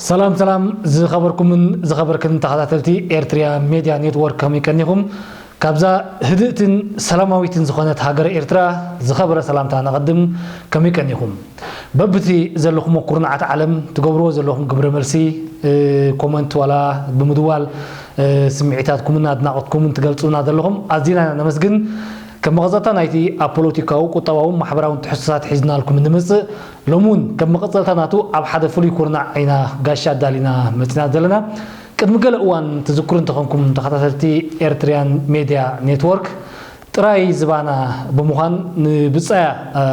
ሰላም ሰላም ዝኸበርኩምን ዝኸበርክን ተኸታተልቲ ኤርትርያ ሜድያ ኔትወርክ፣ ከመይ ቀኒኹም? ካብዛ ህድእትን ሰላማዊትን ዝኾነት ሃገረ ኤርትራ ዝኸበረ ሰላምታ ነቐድም። ከመይ ቀኒኹም? በብቲ ዘለኹሞ ኩርናዓት ዓለም ትገብርዎ ዘለኹም ግብረ መልሲ፣ እ፣ ኮመንት ዋላ ብምድዋል፣ እ፣ ስምዒታትኩምን ኣድናቖትኩምን ትገልጹና ዘለኹም ኣዚና ኢና ነመስግን። ከም መቐጸልታ ናይቲ ኣብ ፖለቲካዊ፣ ቁጠባውን ማሕበራውን ትሕዝቶታት ሒዝናልኩም እንመጽእ፣ ሎሚ እውን ከም መቐጸልታ ናቱ ኣብ ሓደ ፍሉይ ኩርናዕ ኢና ጋሻ ኣዳሊና መጺና ዘለና። ቅድሚ ገለ እዋን ትዝክሩ እንተኾንኩም ተኸታተልቲ ኤርትርያን ሜድያ ኔትወርክ፣ ጥራይ ዝባና ብምዃን ንብጻያ፣ እ፣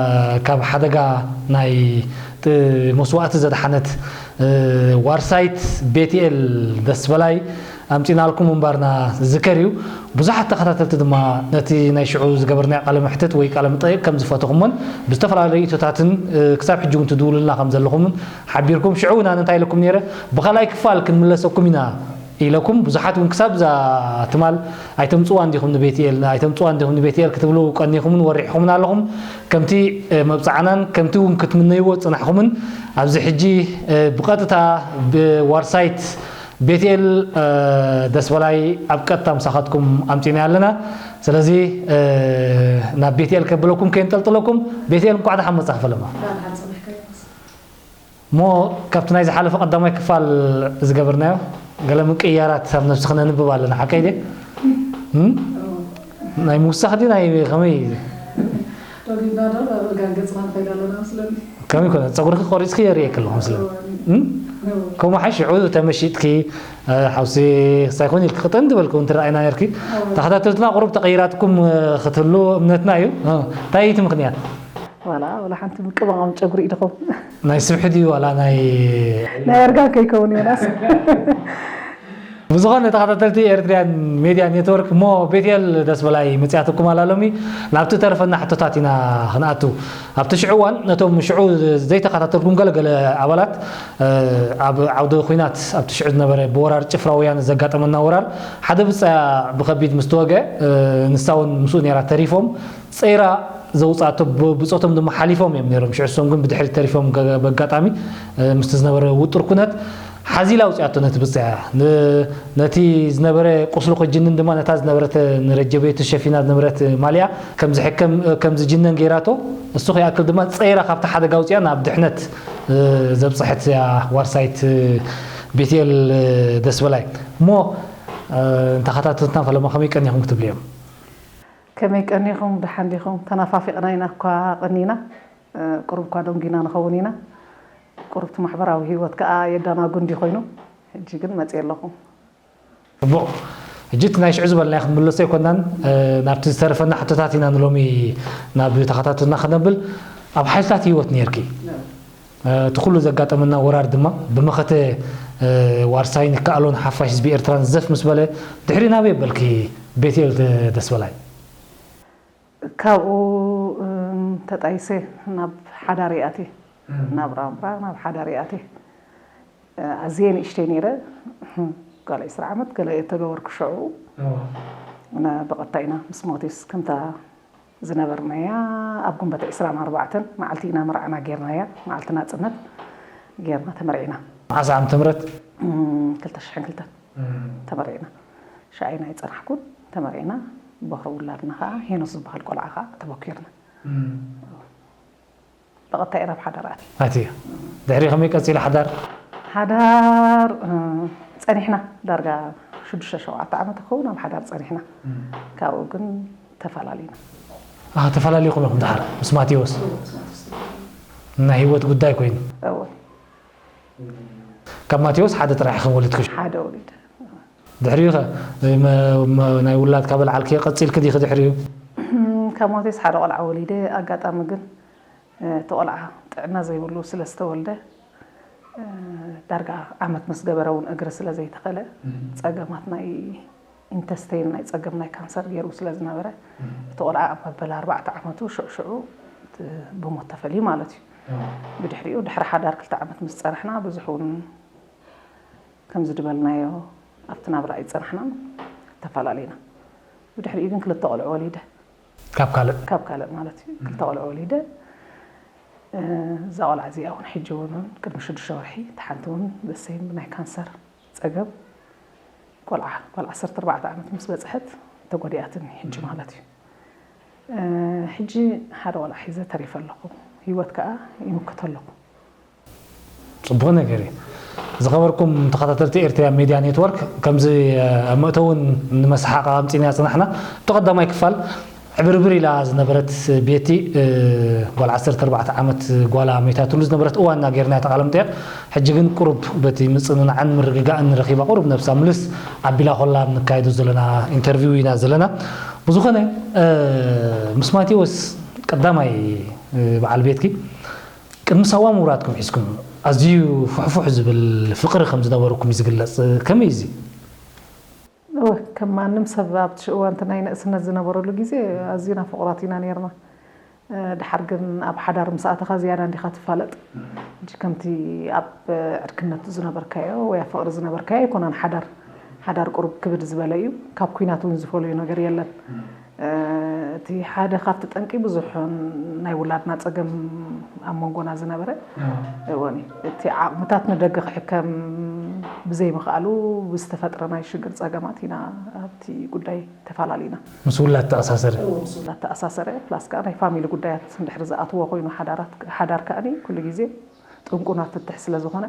ካብ ሓደጋ ናይ ጥ-፣ መስዋእቲ ዘድሓነት፣ እ፣ ዋርሳይት ቤትኤል ደስበላይ ኣምጺናልኩም ምንባርና ዝዝከር እዩ። ብዙሓት ተኸታተልቲ ድማ ነቲ ናይ ሽዑ ዝገበርናዮ ቃለ መሕትት ወይ ቃለ መጠይቕ ከም ዝፈተኹሞን ብዝተፈላለዩ ርእይቶታትን፣ እ፣ ክሳብ ሕጂ እውን ትድውሉልና ከም ዘለኹምን ሓቢርኩም። ሽዑ እውን ኣነ እንታይ ኢለኩም ነይረ፣ ብኻልኣይ ክፋል ክንምለሰኩም ኢና ኢለኩም። ብዙሓት እውን ክሳብ እዛ ትማል ኣይተምጽዋ እንዲኹም ንቤትኤል፣ ኣይተምጽዋ እንዲኹም ንቤትኤል ክትብሉ ቀኒኹምን ወሪሕኹምን ኣለኹም። ከምቲ፣ እ፣ መብጽዓናን ከምቲ እውን ክትምነይዎ ዝጸናሕኩምን ኣብዚ ሕጂ፣ እ፣ ብቐጥታ ብዋርሳይት ቤትኤል፣ እ፣ ደስበላይ ኣብ ቀጥታ ምሳኻትኩም ኣምጺእና ኣለና። ስለዚ፣ እ፣ ናብ ቤትኤል ከብለኩም ከየንጠልጥለኩም፣ ቤትኤል እንኳዕ ደሓን መጻኺ ፈለማ። እሞ ካብቲ ናይ ዝሓለፈ ቀዳማይ ክፋል ዝገበርናዮ ገለ ምቅይያራት ኣብ ነብሲ ክነንብብ ኣለና፣ ሓቀይ ድየ? እም? ናይ ምውሳኽ ድዩ ናይ ከመይ? ደጊምና ዶ ናብ እርጋን ገጽና ንኸይድ ኣለና መስለኒ። ከመይ ኮነ? ጸጉርኺ ቆሪጽኪ የርእየኪ ኣለኹ መስለኒ። እም? ከምኡ ሓሽ ሽዑ ተመሺጥኪ፣ እ፣ ሓውሲ ሳይኮን ኢልኪ ቅጥን ዝበልኪ እውን ትረኣይና ነርኪ። ተኸታተልትና ቁሩብ ተቐይራትኩም፣ እ፣ ክትህሉ እምነትና እዩ። እ፣ እንታይ እዩ እቲ ምኽንያት? ዋላ፣ ዋላ ሓንቲ ምቅማም ጨጉሪ ኢድኹም። ናይ ስብሒ ድዩ ዋላ ናይ ናይ እርጋን ከይከውን ዮናስ። ብዝኾነ ተኸታተልቲ ኤርትርያን ሜድያ ኔትወርክ፣ እሞ ቤትኤል ደስበላይ መጺኣትኩም ኣላ ሎሚ። ናብቲ ተረፈና ሕቶታት ኢና ክንኣቱ። ኣብቲ ሽዑ እዋን ነቶም ሽዑ ዘይተኸታተልኩም ገለገለ ኣባላት፣ እ፣ ኣብ ዓውደ ኹናት ኣብቲ ሽዑ ዝነበረ ብወራር ጭፍራ ወያነ ዘጋጠመና ወራር ሓደ ብጻያ ብኸቢድ ምስ ተወግአ፣ እ፣ ንሳ እውን ምስኡ ነይራ ተሪፎም። ጸይራ ዘውጻእቶ ብ-፣ ብጾቶም ድማ ሓሊፎም እዮም ነይሮም። ሽዑ እሶም ግን ብድሕሪት ተሪፎም ገ-፣ በጋጣሚ፣ እ፣ ምስቲ ዝነበረ ውጡር ኩነት ሓዚላ ኣውጺኣቶ ነቲ ብጻያ። ን-፣ ነቲ ዝነበረ ቁስሉ ክጅንን ድማ ነታ ዝነበረት ንረጀበየቱ ሸፊና ዝነበረት ማልያ ከም ዝሕከም፣ እ፣ ከም ዝጅነን ገይራቶ። እሱ ከይኣክል ድማ ጸይራ ካብቲ ሓደጋ ኣውጺኣ ናብ ድሕነት፣ እ፣ ዘብጽሐት እያ ዋርሳይት፣ እ፣ ቤትኤል፣ እ፣ ደስበላይ። እሞ፣ እ፣ እንተኸታተልትና ፈለማ ከመይ ቀኒኹም ክትብልዮም? ከመይ ቀኒኹም? ደሓን ዲኹም? ተናፋፊቕና ኢና እኳ ቀኒና፣ እ፣ ቁሩብ እኳ ደንጒና ንኸውን ኢና። ቁሩብ እቲ ማሕበራዊ ህይወት ከኣ የዳናጉ እንዲ ኮይኑ፣ ሕጂ ግን መጽየ ኣለኹ። ጽቡቕ። ሕጂ እቲ ናይ ሽዑ ዝበልናዮ ክንምለሶ ኣይኮናን፣ እ፣ ናብቲ ዝተረፈና ሕቶታት ኢና ንሎሚ ናብ ተኸታተልና ክነብል። ኣብ ሓይልታት ህይወት ነይርኪ። እ፣ እቲ ኩሉ ዘጋጠመና ወራር ድማ ብመኸተ፣ እ፣ ዋርሳይን ይከኣሎን ሓፋሽ ህዝቢ ኤርትራን ዘፍ ምስ በለ፣ ድሕሪ ናበይ በልኪ ቤትኤል ተ-፣ ደስበላይ? ካብኡ፣ እም፣ ተጣይሰ ናብ ሓዳር ይኣቲ። እም። ናብ ራምራ፣ ናብ ሓዳር ይኣቲ። እ፣ ኣዝየ ንእሽተይ ነይረ። ጓል ዕስራ ዓመት ገለ እየ ተገበርኩ ሽዑ። እዋ። ነ-፣ ብቐጥታ ኢና ምስ ሞቴስ ከምታ ዝነበርናያ ኣብ ግንቦት ዕስራን ኣርባዕተን መዓልቲ ኢና መርዓና ጌርናያ፣ መዓልቲ ናጽነት ጌርና ተመርዒና። መዓስ ዓመተ ምህረት? እም፣ ክልተ ሽሕን ክልተን እም። ተመርዒና። ሽዓ ኢና ኣይጸናሕኩን፣ ተመርዒና። በኹሪ ውላድና ኸኣ ሄኖስ ዝበሃል ቆልዓ ኸኣ ተበኲርና። እም። ብቐጥታ ኢና ኣብ ሓዳር ኣትየ። ኣትየ። ድሕሪ ከመይ ቀጺሉ ሓዳር? ሓዳር፣ እ፣ ጸኒሕና ዳርጋ ሽዱሽተ ሸውዓተ ዓመት ክኸውን ኣብ ሓዳር ጸኒሕና። እም። ካብኡ ግን ተፈላለዩና። ኣሃ፣ ተፈላለይኩም ኢኹም ድሓር ምስ ማቴዎስ? ናይ ህይወት ጉዳይ ኮይኑ? እወ። ካብ ማቴዎስ ሓደ ጥራሕ ኢኽን ወሊድክሽ? ሓደ ወሊደ። ድሕሪኡ ኸ፣ መ-፣ መ-፣ ናይ ውላድካ በልዓልኪ ቀጺልኪ ዲኺ ድሕሪኡ? ካብ ማቴዎስ ሓደ ቆልዓ ወሊደ፣ ኣጋጣሚ ግን፣ እ፣ እቲ ቆልዓ ጥዕና ዘይብሉ ስለ ዝተወልደ፣ እ፣ ዳርጋ ዓመት ምስ ገበረ እውን እግሪ ስለ ዘይተኸለ፣ እም። ጸገማት ናይ ኢንተስቴይን ናይ ጸገም ናይ ካንሰር ገይሩ ስለ ዝነበረ፣ እም። እቲ ቆልዓ ኣብ መበል ኣርባዕተ ዓመቱ ሽዑ ሽዑ እቲ ብሞት ተፈልዩ ማለት እዩ። እም። ብድሕሪኡ ድሕሪ ሓዳር ክልተ ዓመት ምስ ጸናሕና ብዙሕ እውን ከምዚ ዝበልናዮ ኣብቲ ናብራ ኣይጸናሕናን፣ ተፈላለዩና። ብድሕሪኡ ግን ክልተ ቆልዑ ወሊደ። ካብ ካልእ? ካብ ካልእ ማለት እዩ። እም። ክልተ ቆልዑ ወሊደ። እዛ ቆልዓ እዚኣ እውን ሕጂ እውን ቅድሚ ሽዱሽተ ወርሒ፣ እታ ሓንቲ እውን በሰይም ብናይ ካንሰር ጸገም፣ ቆልዓ ጓል ዓሰርተ ኣርባዕተ ዓመት ምስ በጽሐት ተጎዲኣትኒ ሕጂ ማለት እዩ። ሕጂ ሓደ ቆልዓ ሒዘ ተሪፈ ኣለኹ። ህይወት ከኣ ይምክቶ ኣለኹ። ጽቡቕ ነገር እዩ። ዝኸበርኩም ተኸታተልቲ ኤርትርያ ሜድያ ኔትወርክ፣ ከምዚ ኣብ መእተውን ንመስሓቕ ኣምጺእና ጽናሕና፣ እቲ ቀዳማይ ክፋል ዕብርብር ኢላ ዝነበረት ቤቲ፣ ጓል ዓሰርተ ኣርባዕተ ዓመት ጓላ መይታትሉ ዝነበረት እዋንና ጌርና ተቓለ መጠየቕ። ሕጂ ግን ቁሩብ በቲ ምጽንናዕን ምርግጋእን ረኺባ ቁሩብ ነብሳ ምልስ ኣቢላ ኮላ ንካይዶ ዘለና ኢንተርቪው ኢና ዘለና። ብዝኾነ ምስ ማቴዎስ ቀዳማይ በዓል ቤትኪ ቅድሚ ሳዋ ምውራድኩም ሒዝኩም ኣዝዩ ፍሕፉሕ ዝብል ፍቕሪ ከም ዝነበረኩም እዩ ዝግለጽ። ከመይ እዚ? እወ፣ ከም ማንም ሰብ ኣብቲ ሽእዋ እንተ ናይ ንእስነት ዝነበረሉ ግዜ ኣዝዩና ፍቑራት ኢና ነይርና። ድሓር ግን ኣብ ሓዳር ምስ ኣተኻ ዝያዳ እንዲኻ ትፋለጥ። ሕጂ ከምቲ ኣብ ዕርክነት ዝነበርካዮ ወይ ኣብ ፍቕሪ ዝነበርካዮ ኣይኮነን ሓዳር። ሓዳር ቁሩብ ክብድ ዝበለ እዩ። ካብ ኲናት እውን ዝፈለዮ ነገር የለን። እቲ ሓደ ካብቲ ጠንቂ ብዙሕ ናይ ውላድና ጸገም ኣብ መንጎና ዝነበረ እወን እቲ ዓቕምታት ንደገ ክሕከም ብዘይምኽኣሉ ብዝተፈጥረ ናይ ሽግር ጸገማት ኢና ኣብቲ ጉዳይ ተፈላለዩና። ምስ ውላድ ተኣሳሰረ? እዎ፣ ምስ ውላድ ተኣሳሰረ። ፕላስ ከዓ ናይ ፋሚሊ ጉዳያት እንድሕር ዝኣትዎ ኮይኑ ሓዳራት ሓዳር ከኣኒ ኩሉ ግዜ ጥንቁና ፍትሕ ስለ ዝኾነ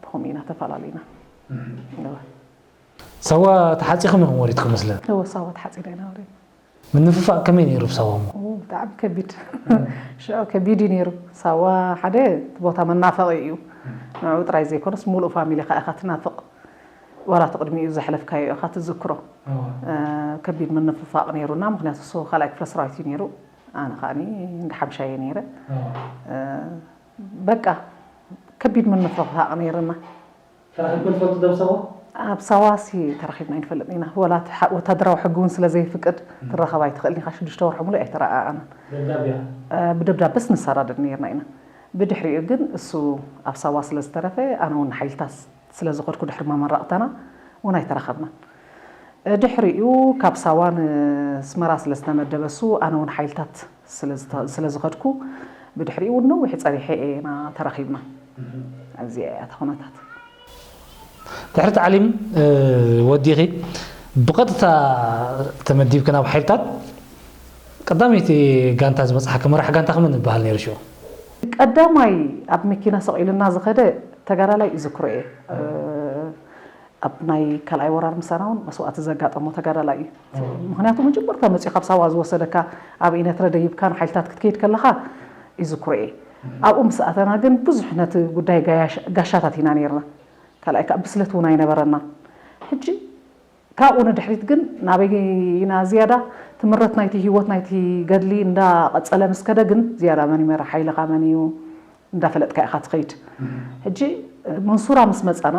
ብኸምኡ ኢና ተፈላለዩና። እወ። ሳዋ ተሓጺኹም ኢኹም ወሪድኩም መስለን? እወ፣ ሳዋ ተሓጺና ኢና ወሪድና። ምንፍፋቕ ከመይ ነይሩ ብሳዋ እሞ? ኦ፣ ብጣዕሚ ከቢድ። ሽዑ ከቢድ እዩ ነይሩ። ሳዋ ሓደ እቲ ቦታ መናፈቒ እዩ። ንዕኡ ጥራይ ዘይኮነስ ምሉእ ፋሚሊኻ ኢኻ ትናፍቕ። ዋላ እቲ ቅድሚኡ ዘሕለፍካዮ ኢኻ ትዝክሮ። ከቢድ ምንፍፋቕ ነይሩና፣ ምኽንያቱ እሱ ካልኣይ ክፍለ ሰራዊት እዩ ነይሩ፣ ኣነ ከኣኒ እንዳ ሓምሻይ እየ ነይረ። በቃ ከቢድ ምንፍፋቕ ነይርና። ተራኺብኩም ትፈልጡ ዶ ኣብ ሳዋ? ኣብ ሳዋሲ ተራኺብና ኣይንፈልጥን ኢና። ወላ እቲ ሓ- ወታደራዊ ሕጊ እውን ስለ ዘይፍቅድ ትራኸብ ኣይትኽእልን ኢኻ። ሽዱሽተ ወርሒ ሙሉእ ኣይተረኣኣናን። ደብዳብ ድያ? እ፣ ብደብዳበስ ንሰዳደድ ነይርና ኢና። ብድሕሪኡ ግን እሱ ኣብ ሳዋ ስለ ዝተረፈ ኣነ እውን ሓይልታት ስለ ዝኸድኩ ድሕሪ መመረቕታና እውን ኣይተራኸብናን። እ፣ ድሕሪኡ ካብ ሳዋ ንስመራ ስለ ዝተመደበ እሱ ኣነ እውን ሓይልታት ስለ ዝተ- ስለ ዝኸድኩ ብድሕሪኡ እውን ነዊሕ ጸኒሐ እየ ኢና ተራኺብና። እዚኣ እያ እታ ኩነታት። ድሕሪ ታዕሊም ወዲኺ ብቐጥታ ተመዲብኪ ናብ ሓይልታት? ቀዳመይቲ ጋንታ ዝበጽሓኪ መራሕ ጋንታኺ መን ይበሃል ነይሩ ሽዑ? ቀዳማይ ኣብ መኪና ሰቒሉና ዝኸደ ተጋዳላይ እዝክሮ እየ። ኣብ ናይ ካልኣይ ወራር ምሳና እውን መስዋእቲ ዘጋጠሞ ተጋዳላይ እዩ። ምኽንያቱ መጀመርታ መፂኡ ካብ ሳዋ ዝወሰደካ ኣብ ኢነትረ ደይብካ ንሓይልታት ክትከይድ ከለኻ ይዝክሮ እየ። ኣብኡ ምስ ኣተና ግን ብዙሕ ነቲ ጉዳይ ጋያሽ- ጋሻታት ኢና ነይርና። ካልኣይ ከዓ ብስለት እውን ኣይነበረናን። ሕጂ ካብኡ ንድሕሪት ግን ናበይ ኢና ዝያዳ ትምረት ናይቲ ህይወት ናይቲ ገድሊ እንዳቐፀለ ምስ ከደ ግን ዝያዳ መን ይመርሕ ሓይልኻ መን እዩ እንዳፈለጥካ ኢኻ ትኸይድ። ሕጂ መንሱራ ምስ መፃና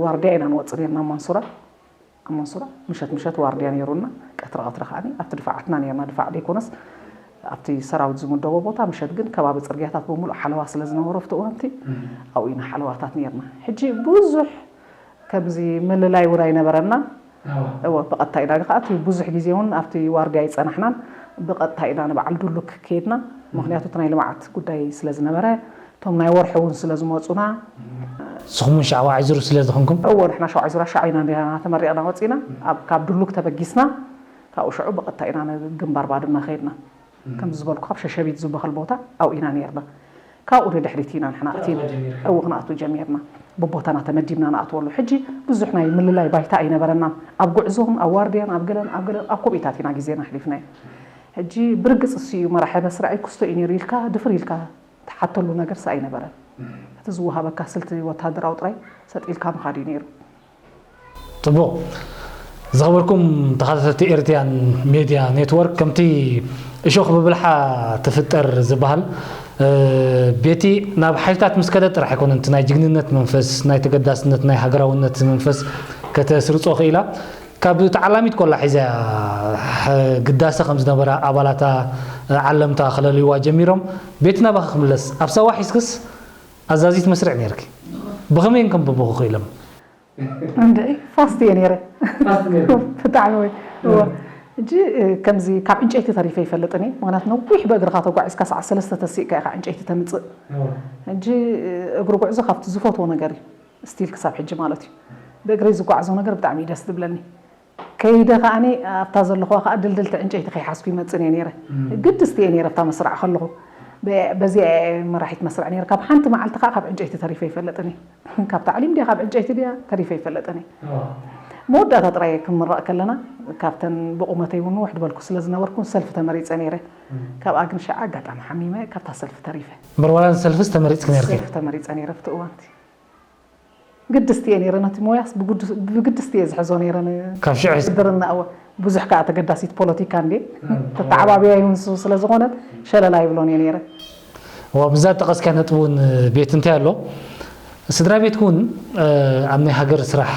ዋርድያ ኢና ንወፅእ ነርና መንሱራ ኣብ መንሱራ ምሸት ምሸት ዋርድያ ነይሩና፣ ቀትሪ ቀትሪ ከዓኒ ኣብቲ ድፋዓትና ነይርና። ድፋዕ ደይኮነስ ኣብቲ ሰራዊት ዝምደቦ ቦታ ምሸት ግን ከባቢ ፅርግያታት ብምሉእ ሓለዋ ስለ ዝነበሮ ኣብቲ እዋንቲ ኣብኡ ኢና ሓለዋታት ነይርና። ሕጂ ብዙሕ ከምዚ ምልላይ እውን ኣይነበረና። እወ ብቐጥታ ኢና ከዓ እቲ ብዙሕ ግዜ እውን ኣብቲ ዋርድያ ኣይፀናሕናን። ብቐጥታ ኢና ንበዓል ዱሉክ ከይድና፣ ምክንያቱ እቲ ናይ ልምዓት ጉዳይ ስለ ዝነበረ እቶም ናይ ወርሒ እውን ስለ ዝመፁና። ንስኹም እውን ሻዕዋ ዓይዙር ስለ ዝኾንኩም? እወ ንሕና ሻውዓይ ዙራ ሻዕ ኢና እንዲና ተመሪቕና ወፂና። ኣብ ካብ ድሉክ ተበጊስና ካብኡ ሽዑ ብቐጥታ ኢና ንግንባር ባድመ ከይድና። ከምዚ ዝበልኩ ካብ ሸሸቢት ዝበሃል ቦታ ኣብኡ ኢና ነይርና። ካብኡ ንድሕሪት ኢና ንሕና ኣቲና እው ክንኣቱ ጀሚርና። ብቦታና ተመዲብና ንኣትወሉ። ሕጂ ብዙሕ ናይ ምልላይ ባይታ ኣይነበረናን። ኣብ ጉዕዞን ኣብ ዋርድያን ኣብ ገለን ኣብ ገለን ኣብ ከምኡታት ኢና ግዜና ኣሕሊፍናዮ። ሕጂ ብርግፅ እሱ እዩ መራሒ መስርዕ ክስቶ እዩ ነይሩ ኢልካ ድፍር ኢልካ ትሓተሉ ነገርስ ኣይነበረን። እቲ ዝወሃበካ ስልቲ ወተሃደራዊ ጥራይ ሰጥ ኢልካ ምኻድ እዩ ነይሩ። ጽቡቕ። ዝኸበርኩም ተኸታተልቲ ኤርትያን ሜድያ ኔትወርክ፣ ከምቲ እሾኽ ብብልሓ ትፍጠር ዝበሃል፣ ቤቲ ናብ ሓይልታት ምስ ከደት ጥራሕ ኣይኮነን እቲ ናይ ጅግንነት መንፈስ፣ ናይ ተገዳስነት፣ ናይ ሃገራውነት መንፈስ ከተስርጾ ክኢላ። ካብ ተዓላሚት ኮላ ሒዛ ግዳሰ ከም ዝነበራ ኣባላታ ዓለምታ ክለልይዋ ጀሚሮም። ቤቲ ናባኺ ክምለስ፣ ኣብ ሳዋ ሒዝክስ ኣዛዚት መስርዕ ነይርኪ። ብኸመይ እዮም ከንብቡኺ ክኢሎም? እንደ ፋስት እየ ነይረ። ብጣዕሚ ወይ እወ። ሕጂ ከምዚ ካብ ዕንጨይቲ ተሪፈ ይፈልጥን እየ። ምክንያቱ ነዊሕ ብእግርኻ ተጓዒዝካ ሰዓት ሰለስተ ተሲእካ ኢኻ ዕንጨይቲ ተምፅእ። ሕጂ እግሪ ጉዕዞ ካብቲ ዝፈትዎ ነገር እዩ። ስቲል ክሳብ ሕጂ ማለት እዩ። ብእግረይ ዝጓዓዞ ነገር ብጣዕሚ እዩ ደስ ዝብለኒ። ከይደ ከዓኒ ኣብታ ዘለኹዋ ከዓ ድልድልቲ ዕንጨይቲ ከይሓዝኩ ይመፅን እየ ነይረ። ግድስቲ እየ ነይረ ኣብታ መስራዕ ከለኹ። በ- በዚኣ እየ መራሒት መስርዕ ነይረ። ካብ ሓንቲ መዓልቲ ከዓ ካብ ዕንጨይቲ ተሪፈ ይፈልጥን እየ። ካብ ታዕሊም ድያ ካብ ዕንጨይቲ ድያ ተሪፈ ይፈልጥን እየ። መወዳእታ ጥራይ ክንምረቕ ከለና ካብተን ብቑመተይ እውን ውሕድ በልኩ ስለ ዝነበርኩ ሰልፊ ተመሪፀ ነይረ። ካብኣ ግን ሽዓ ኣጋጣሚ ሓሚመ ካብታ ሰልፊ ተሪፈ። መርዋላን ሰልፍስ ተመሪፅክ ነርኪ? ሰልፊ ተመሪፀ ነይረ ኣብቲ እዋንቲ። ግድስቲ እየ ነይረ ነቲ ሞያስ ብግድስቲ እየ ዝሕዞ ነይረ። ካብ ሽዑ ዝብርና እወ ብዙሕ ከዓ ተገዳሲት ፖለቲካ እንዴ ተተዓባብያ ይውንሱ ስለ ዝኾነት ሸለላ ይብሎን እየ ነይረ። እዋ ብዛ ጠቐስካ ነጥቢ እውን ቤት እንታይ ኣሎ? ስድራ ቤትኩ እውን ኣብ ናይ ሃገር ስራሕ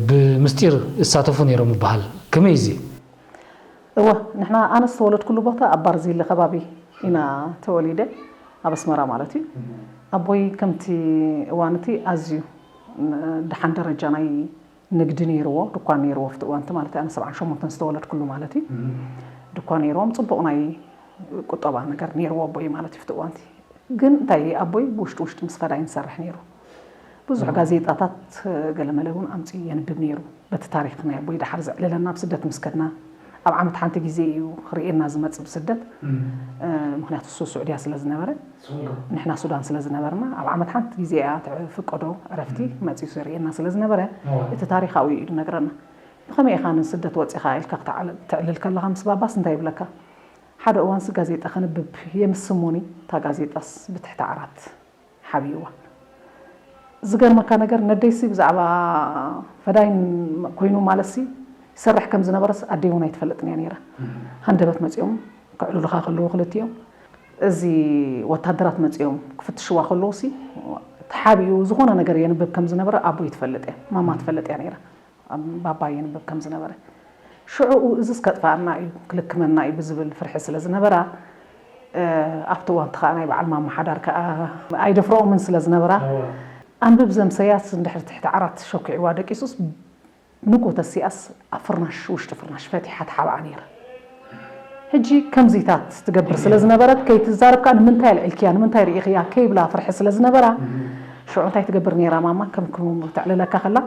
ብምስጢር ይሳተፉ ነይሮም ይበሃል። ከመይ እዚ? እወ ንሕና ኣነ ዝተወለድኩሉ ቦታ ኣብ ባርዚሊ ከባቢ ኢና ተወሊደ ኣብ ኣስመራ ማለት እዩ። ኣቦይ ከምቲ እዋን እቲ ኣዝዩ ደሓን ደረጃ ናይ ንግዲ ነይርዎ ድኳን ነይርዎ ፍቲ እዋንቲ ማለት ኣነ ሰብዓን ሸሞንተን ዝተወለድኩሉ ማለት እዩ። ድኳን ነይርዎም ፅቡቕ ናይ ቁጠባ ነገር ነይርዎ ኣቦይ ማለት እዩ ፍቲ እዋንቲ። ግን እንታይ ኣቦይ ብውሽጢ ውሽጢ ምስ ፈዳይ ንሰርሕ ነይሩ። ብዙሕ ጋዜጣታት ገለመለ እውን ኣምፅኡ የንብብ ነይሩ። በቲ ታሪክ ናይ ኣቦይ ደሓር ዘዕልለና ኣብ ስደት ምስ ከድና ኣብ ዓመት ሓንቲ ግዜ እዩ ክርእየና ዝመፅእ ብስደት። ምክንያቱ እሱ ስዑድያ ስለ ዝነበረ ንሕና ሱዳን ስለ ዝነበርና ኣብ ዓመት ሓንቲ ግዜ እያ ትፍቀዶ ዕረፍቲ መፂኡ ዝርእየና ስለ ዝነበረ እቲ ታሪክ ኣብኡ እዩ ዝነግረና። ብኸመይ ኢኻ ንስደት ወፂኻ ኢልካ ክትዕልል ከለኻ ምስ ባባስ እንታይ ይብለካ? ሓደ እዋንሲ ጋዜጣ ከንብብ የምስሙኒ እታ ጋዜጣስ ብትሕቲ ዓራት ሓብይዋ። ዝገርመካ ነገር ነደይሲ ብዛዕባ ፈዳይን ኮይኑ ማለትሲ ይሰርሕ ከም ዝነበረስ ኣደይ እውን ኣይትፈልጥን እያ ነይራ። ሃንደበት መፂኦም ክዕልሉኻ ከለዉ ክልቲኦም እዚ ወታደራት መፂኦም ክፍትሽዋ ከለዉ ሲ ተሓቢኡ ዝኾነ ነገር የንብብ ከም ዝነበረ ኣቦይ ትፈልጥ እያ ማማ ትፈልጥ እያ ነይራ። ባባ የንብብ ከም ዝነበረ ሽዑኡ እዝስ ከጥፋኣና እዩ ክልክመና እዩ ብዝብል ፍርሒ ስለ ዝነበራ ኣብቲ እዋንቲ ከዓ ናይ በዓል ማማ ሓዳር ከዓ ኣይደፍረኦምን ስለ ዝነበራ ኣንብብ ዘምሰያስ እንድሕር ትሕቲ ዓራት ሸኪዕዋ ደቂሱስ ንጎ ተሲኣስ ኣብ ፍርናሽ ውሽጢ ፍርናሽ ፈቲሓ ትሓብኣ ነይራ። ሕጂ ከምዚታት ትገብር ስለ ዝነበረት ከይትዛረብ ከዓ ንምንታይ ኣልዒልክያ ንምንታይ ርኢኽያ ከይብላ ፍርሒ ስለ ዝነበራ ሽዑ እንታይ ትገብር ነይራ ማማ ከም ክምሙ ተዕልለካ ከላ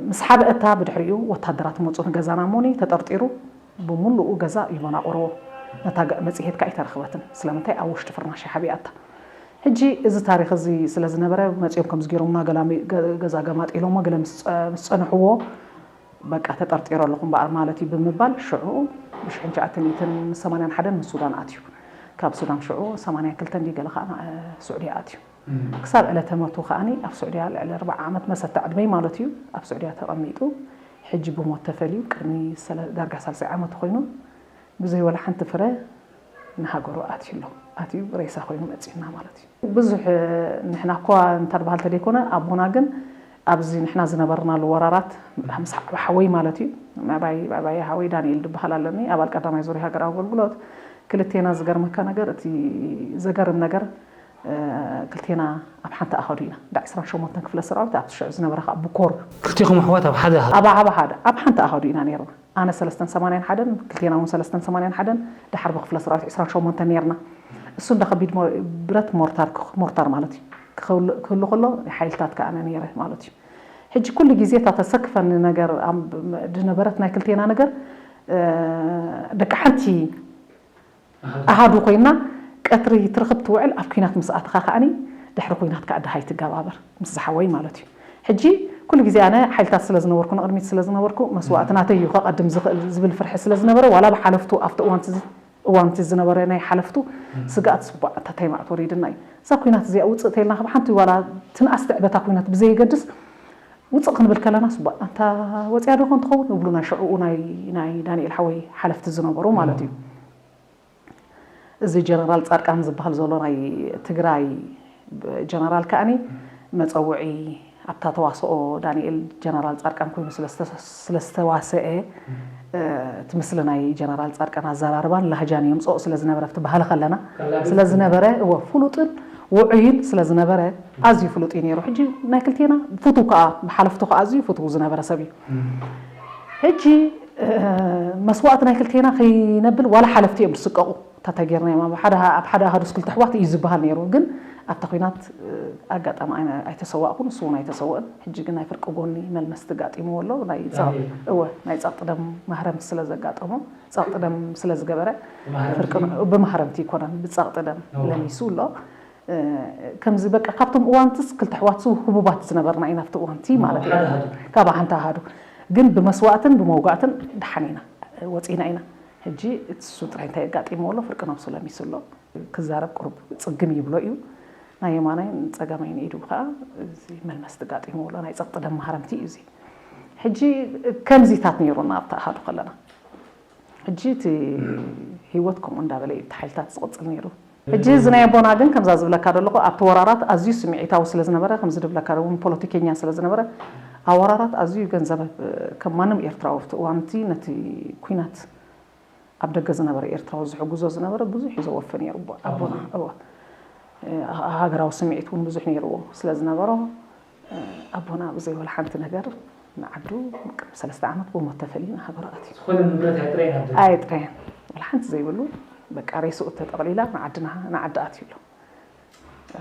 ምስ ሓብአታ ብድሕሪኡ ወታደራት መፁ ንገዛና እሞኒ ተጠርጢሩ ብምሉኡ ገዛ ይቦናቆርዎ። ነታ መፅሄት ከዓ ኣይተረኽበትን ስለምንታይ ኣብ ውሽጢ ፍርናሽ ሓቢኣታ። ሕጂ እዚ ታሪክ እዚ ስለ ዝነበረ መፂኦም ከምዚ ገይሮምና ገላ ገዛ ገማጢሎሞ ገለ ምስ ፀንሕዎ በቃ ተጠርጢሩ ኣለኹ እምበኣር ማለት እዩ ብምባል ሽዑ ብሽሕን ትሽዓተ ሚእትን ሰማንያን ሓደን ንሱዳን ኣትዩ። ካብ ሱዳን ሽዑ ሰማንያን ክልተን ድዩ ገለ ከዓ ስዑድያ ኣትዩ። ክሳብ ዕለተ መቱ ከዓኒ ኣብ ስዑድያ ልዕሊ ኣርብዓ ዓመት መሰታ ዕድመይ ማለት እዩ ኣብ ስዑድያ ተቐሚጡ ሕጂ ብሞት ተፈልዩ ቅድሚ ዳርጋ ሳልሳይ ዓመቱ ኮይኑ ብዘይ ወላ ሓንቲ ፍረ ንሃገሩ ኣትዩ ኣሎ ኣትዩ ሬሳ ኮይኑ መፂና ማለት እዩ። ብዙሕ ንሕና እኳ እንተድበሃል ተደይኮነ ኣቦና ግን ኣብዚ ንሕና ዝነበርናሉ ወራራት ምስ ሓወይ ማለት እዩ ምዕባይ ባባይ ሓወይ ዳንኤል ዝበሃል ኣለኒ ኣባል ቀዳማይ ዙርያ ሃገራዊ ኣገልግሎት ክልቴና ዝገርመካ ነገር እቲ ዘገርም ነገር ክልቴና ኣብ ሓንቲ ኣኸዱ ኢና እንዳ ዕስራን ሸሞንተን ክፍለ ሰራዊት ኣብቲ ሽዑ ዝነበረ ከዓ ብኮር ክልቴኹም ኣሕዋት ኣብ ሓደ ኣብ ኣብ ሓደ ኣብ ሓንቲ ኣኸዱ ኢና ነርና ኣነ ሰለስተን ሰማንያን ሓደን ክልቴና እውን ሰለስተን ሰማንያን ሓደን ደሓር ብክፍለ ሰራዊት ዕስራን ሸሞንተን ነርና እሱ እንዳ ከቢድ ብረት ሞርታር ሞርታር ማለት እዩ ክህሉ ከሎ ሓይልታት ከዓ ኣነ ነይረ ማለት እዩ ሕጂ ኩሉ ግዜ እታ ተሰክፈኒ ነገር ዝነበረት ናይ ክልቴና ነገር ደቂ ሓንቲ ኣሃዱ ኮይና ቀትሪ ትርኽብ ትውዕል ኣብ ኩናት ምስ ኣተኻ ከዓኒ ድሕሪ ኩናት ከዓ ድሃይ ትገባበር ምስ ዝሓወይ ማለት እዩ ሕጂ ኩሉ ግዜ ኣነ ሓይልታት ስለ ዝነበርኩ ንቕድሚት ስለ ዝነበርኩ መስዋእቲ ናተይ እዩ ከቐድም ዝኽእል ዝብል ፍርሒ ስለ ዝነበረ ዋላ ብሓለፍቱ ኣብቲ እዋንቲ እዋንቲ ዝነበረ ናይ ሓለፍቱ ስግኣት ስቡዕ ኣንታ ታይ ማዕት ወሪድና እዩ እዛ ኩናት እዚኣ ውፅእ ተይልና ካብ ሓንቲ ዋላ ትንኣስ ትዕበታ ኩናት ብዘየገድስ ውፅእ ክንብል ከለና ስቡዕ ኣንታ ወፅያ ዶ ኮን ትኸውን እብሉ ናይ ሽዕኡ ናይ ዳንኤል ሓወይ ሓለፍቲ ዝነበሩ ማለት እዩ እዚ ጀነራል ፃድቃን ዝበሃል ዘሎ ናይ ትግራይ ጀነራል ከዓኒ መፀውዒ ኣብታ ተዋስኦ ዳንኤል ጀነራል ፃድቃን ኮይኑ ስለዝተዋሰአ እቲ ምስሊ ናይ ጀነራል ፃድቃን ኣዘራርባን ላህጃን የምፅኦ ስለዝነበረ ኣብቲ ባህሊ ከለና ስለዝነበረ እወ ፍሉጥን ውዑይን ስለዝነበረ ኣዝዩ ፍሉጥ እዩ ነይሩ ሕጂ ናይ ክልቴና ፍቱ ከዓ ብሓለፍቱ ከዓ ኣዝዩ ፍቱ ዝነበረ ሰብ እዩ ሕጂ መስዋእቲ ናይ ክልቴና ከይነብል ዋላ ሓለፍቲ እዮም ዝስቀቑ። ታታ ጌርና እዮም ኣብ ሓደ ኣብ ሓደ ኣሃዱስ ክልተ ኣሕዋት እዩ ዝበሃል ነይሩ። ግን ኣብታ ኲናት ኣጋጣሚ ኣይተሰዋእኩን፣ ንሱ እውን ኣይተሰወእን። ሕጂ ግን ናይ ፍርቂ ጎኒ መልመስቲ ጋጢምዎ ኣሎ። ናይ ጸቕጢ ደም ማህረምቲ ስለ ዘጋጠሞ፣ ጸቕጢ ደም ስለ ዝገበረ፣ ብማህረምቲ ኣይኮነን፣ ብጸቕጢ ደም ለሚሱ ኣሎ። ከምዚ በቃ ካብቶም እዋንትስ ክልተ ኣሕዋት ህቡባት ዝነበርና ኢና ኣብቲ እዋንቲ ማለት እዩ። ካብ ሓንቲ ኣሃዱ ግን ብመስዋእትን ብመውጋእትን ደሓን ኢና ወፂና ኢና። ሕጂ እቲ እሱ ጥራይ እንታይ የጋጢሞ ኣሎ? ፍርቂ ነብሱ ለሚሱ ኣሎ። ክዛረብ ቁሩብ ፅግም ይብሎ እዩ። ናይ የማናይን ፀጋማይን ኢዱ ከዓ እዚ መልመስቲ ጋጢሞ ኣሎ። ናይ ፀቕጢ ደም ማህረምቲ እዩ እዚ። ሕጂ ከምዚታት ነይሩና ኣብቲ ኣሃዱ ከለና። ሕጂ እቲ ህይወት ከምኡ እንዳበለ እዩ እቲ ሓይልታት ዝቕፅል ነይሩ። ሕጂ እዚ ናይ ኣቦና ግን ከምዛ ዝብለካ ዘለኹ ኣብቲ ወራራት ኣዝዩ ስምዒታዊ ስለ ዝነበረ፣ ከምዚ ድብለካ እውን ፖለቲከኛ ስለ ዝነበረ፣ ኣብ ወራራት ኣዝዩ ገንዘብ ከም ማንም ኤርትራዊ ኣብቲ እዋንቲ ነቲ ኲናት ኣብ ደገ ዝነበረ ኤርትራዊ ዝሕግዞ ዝነበረ ብዙሕ እዩ ዘወፊ ነይሩ ኣቦና። እወ። ሃገራዊ ስምዒት እውን ብዙሕ ነይርዎ ስለ ዝነበሮ፣ ኣቦና ብዘይ ወላ ሓንቲ ነገር ንዓዱ ሰለስተ ዓመት ብሞት ተፈልዩ ንሃገሩ ኣትዩ። ዝኾነ ንብረት ኣይጥረየን ኣብ ደገ? ኣይጥረየን። ወላ ሓንቲ ዘይብሉ በቃ ሬስኡ ተጠቕሊላ ንዓድና ንዓዲ ኣትዩ ኣሎ።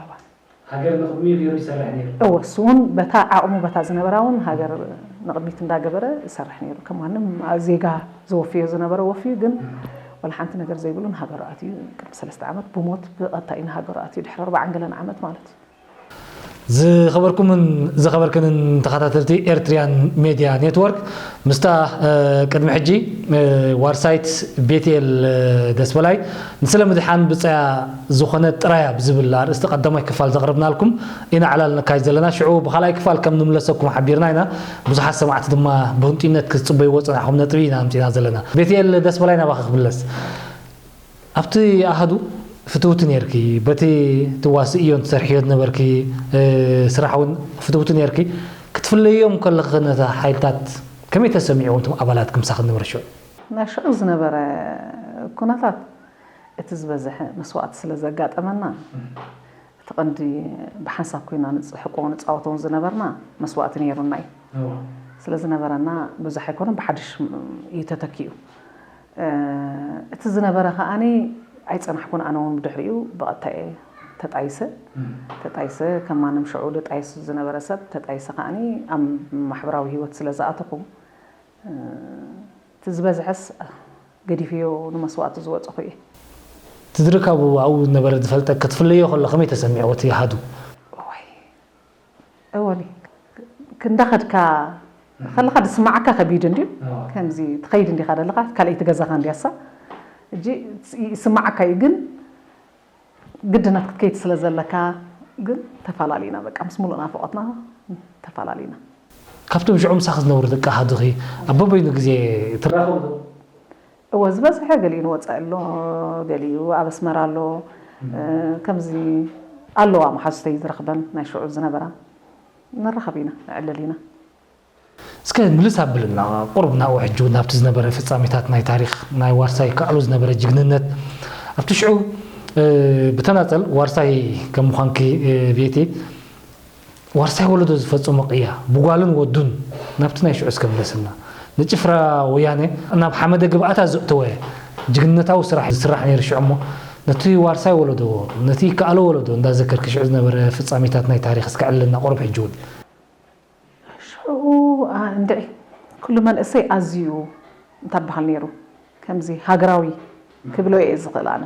እዋ። ሃገር ንቕድሚት ገይሩ ይሰርሕ ነይሩ። እወ፣ እሱ እውን በታ ዓቕሙ በታ ዝነበራ እውን ሃገር ንቕድሚት እንዳገበረ ይሰርሕ ነይሩ። ከም ማንም ዜጋ ዘወፍዮ ዝነበረ ወፍዩ፣ ግን ወላ ሓንቲ ነገር ዘይብሉ ንሃገሩ ኣትዩ ቅድሚ ሰለስተ ዓመት ብሞት ብቐጥታ እዩ ንሃገሩ ኣትዩ ድሕሪ ኣርባዓን ገለን ዓመት ማለት እዩ። ዝኸበርኩምን ዝኸበርክንን ተኸታተልቲ ኤርትሪያን ሜድያ ኔትወርክ፣ ምስታ ቅድሚ ሕጂ ዋርሳይት ቤትኤል ደስበላይ ንስለ ምድሓን ብፀያ ዝኾነት ጥራያ ብዝብል ኣርእስቲ ቀዳማይ ክፋል ዘቕረብናልኩም ኢና ዕላል ነካይድ ዘለና። ሽዑ ብኻልኣይ ክፋል ከም ንምለሰኩም ሓቢርና ኢና። ብዙሓት ሰማዕቲ ድማ ብህንጡይነት ክትፅበይዎ ዝፀናሕኩም ነጥቢ ኢና ኣምፂና ዘለና። ቤትኤል ደስበላይ ናባኺ ክምለስ። ኣብቲ ኣሃዱ ፍትውቲ ነይርኪ፣ በቲ ትዋስእዮን ትሰርሕዮ ዝነበርኪ ስራሕ እውን ፍትውቲ ነይርኪ። ክትፍለዮም ከለኺ ነታ ሓይልታት ከመይ ተሰሚዕዎ እቶም ኣባላት ክምሳኺ ዝነበረ ሽዑ? ናይ ሽዑ ዝነበረ ኩነታት እቲ ዝበዝሐ መስዋእቲ ስለ ዘጋጠመና እቲ ቀንዲ ብሓንሳብ ኮይና ንሕቆ ንፃወቶን ዝነበርና መስዋእቲ ነይሩና እዩ። ስለ ዝነበረና ብዙሕ ኣይኮነን ብሓድሽ እዩ ተተኪኡ። እቲ ዝነበረ ከዓኒ ኣይፀናሕኩን ኣነ እውን ብድሕሪኡ ብቐጥታ እየ ተጣይሰ ተጣይሰ ከም ማንም ሽዑ ድጣይስ ዝነበረ ሰብ ተጣይሰ ከዓኒ ኣብ ማሕበራዊ ህይወት ስለ ዝኣተኹ እቲ ዝበዝሐስ ገዲፈዮ ንመስዋእቲ ዝወፀኹ እየ። ትዝርካቡ ኣብኡ ዝነበረ ዝፈልጠ ክትፍለዮ ከሎ ከመይ ተሰሚዕዎ እቲ ኣሃዱ? እወኒ ክንዳኸድካ ከለኻ ዝስማዓካ ከቢድ እንድዩ ከምዚ ትኸይድ እንዲኻ ዘለኻ ካልኣይቲ ገዛኻ እንድያሳ እጂ ይስማዓካ እዩ ግን ግድነት ክትከይድ ስለ ዘለካ ግን ተፈላለዩና በቃ ምስ ሙሉእ ናፍቆትና ተፈላለዩና። ካብቶም ሽዑ ምሳኺ ዝነብሩ ደቂ ኣሃዱኺ ኣብ በበይኑ ግዜ ትራኸቡ ዶ? እወ ዝበዝሐ ገሊኡ ንወፃኢ ኣሎ ገሊኡ ኣብ ኣስመራ ኣሎ ከምዚ ኣለዋ መሓዙተይ ዝረኽበን ናይ ሽዑ ዝነበራ ንራኸብ ኢና ንዕልል ኢና። እስከ ምልስ ኣብልና ቁሩብ ናብኡ ሕጂ እውን ናብቲ ዝነበረ ፍጻሜታት ናይ ታሪኽ ናይ ዋርሳይ ከዕሉ ዝነበረ ጅግንነት ኣብቲ ሽዑ ብተናጸል ዋርሳይ ከም ምዃንኪ ቤቲ ዋርሳይ ወለዶ ዝፈጸሞ ቅያ ብጓሉን ወዱን ናብቲ ናይ ሽዑ እስከ ምለስልና ንጭፍራ ወያነ ናብ ሓመደ ግብኣታ ዘእተወ ጅግንነታዊ ስራሕ ዝስራሕ ነይሩ ሽዑ እሞ ነቲ ዋርሳይ ወለዶ ነቲ ይከኣሎ ወለዶ እንዳዘከርኪ ሽዑ ዝነበረ ፍጻሜታት ናይ ታሪኽ እስከ ዕልልና ቁሩብ ሕጂ እውን። ሽዑ እንድዒ ኩሉ መንእሰይ ኣዝዩ እንታይ በሃል ነይሩ ከምዚ ሃገራዊ ክብሎ እየ ዝኽእል ኣነ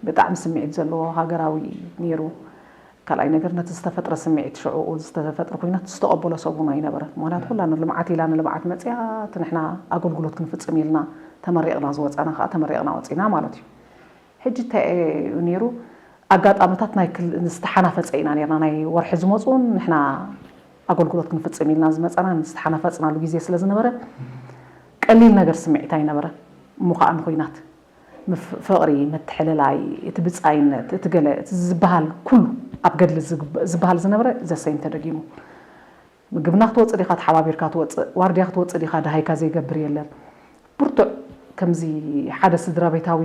ብጣዕሚ ስምዒት ዘለዎ ሃገራዊ ነይሩ ካልኣይ ነገር ነቲ ዝተፈጥረ ስምዒት ሽዑኡ ዝተፈጥረ ኩናት ዝተቐበሎ ሰብ እውን ኣይነበረን ምክንያቱ ኩላ ንልምዓት ኢላ ንልምዓት መፅያ እቲ ንሕና ኣገልግሎት ክንፍፅም ኢልና ተመሪቕና ዝወፃና ከዓ ተመሪቕና ወፂና ማለት እዩ ሕጂ እንታይ እዩ ነይሩ ኣጋጣምታት ናይ ዝተሓናፈፀ ኢና ነርና ናይ ወርሒ ዝመፁን ንሕና ኣገልግሎት ክንፍፅም ኢልና ዝመፀና ዝተሓናፈፅናሉ ግዜ ስለ ዝነበረ ቀሊል ነገር ስምዒት ኣይነበረን እሞ ከዓ ንኩናት ፍቕሪ ምትሕልላይ እቲ ብፃይነት እቲ ገለ እቲ ዝበሃል ኩሉ ኣብ ገድሊ ዝበሃል ዝነበረ ዘሰይም ተደጊሙ ምግብና ክትወፅእ ዲኻ ተሓባቢርካ ትወፅእ ዋርድያ ክትወፅእ ዲኻ ደሃይካ ዘይገብር የለን ብርቱዕ ከምዚ ሓደ ስድራ ቤታዊ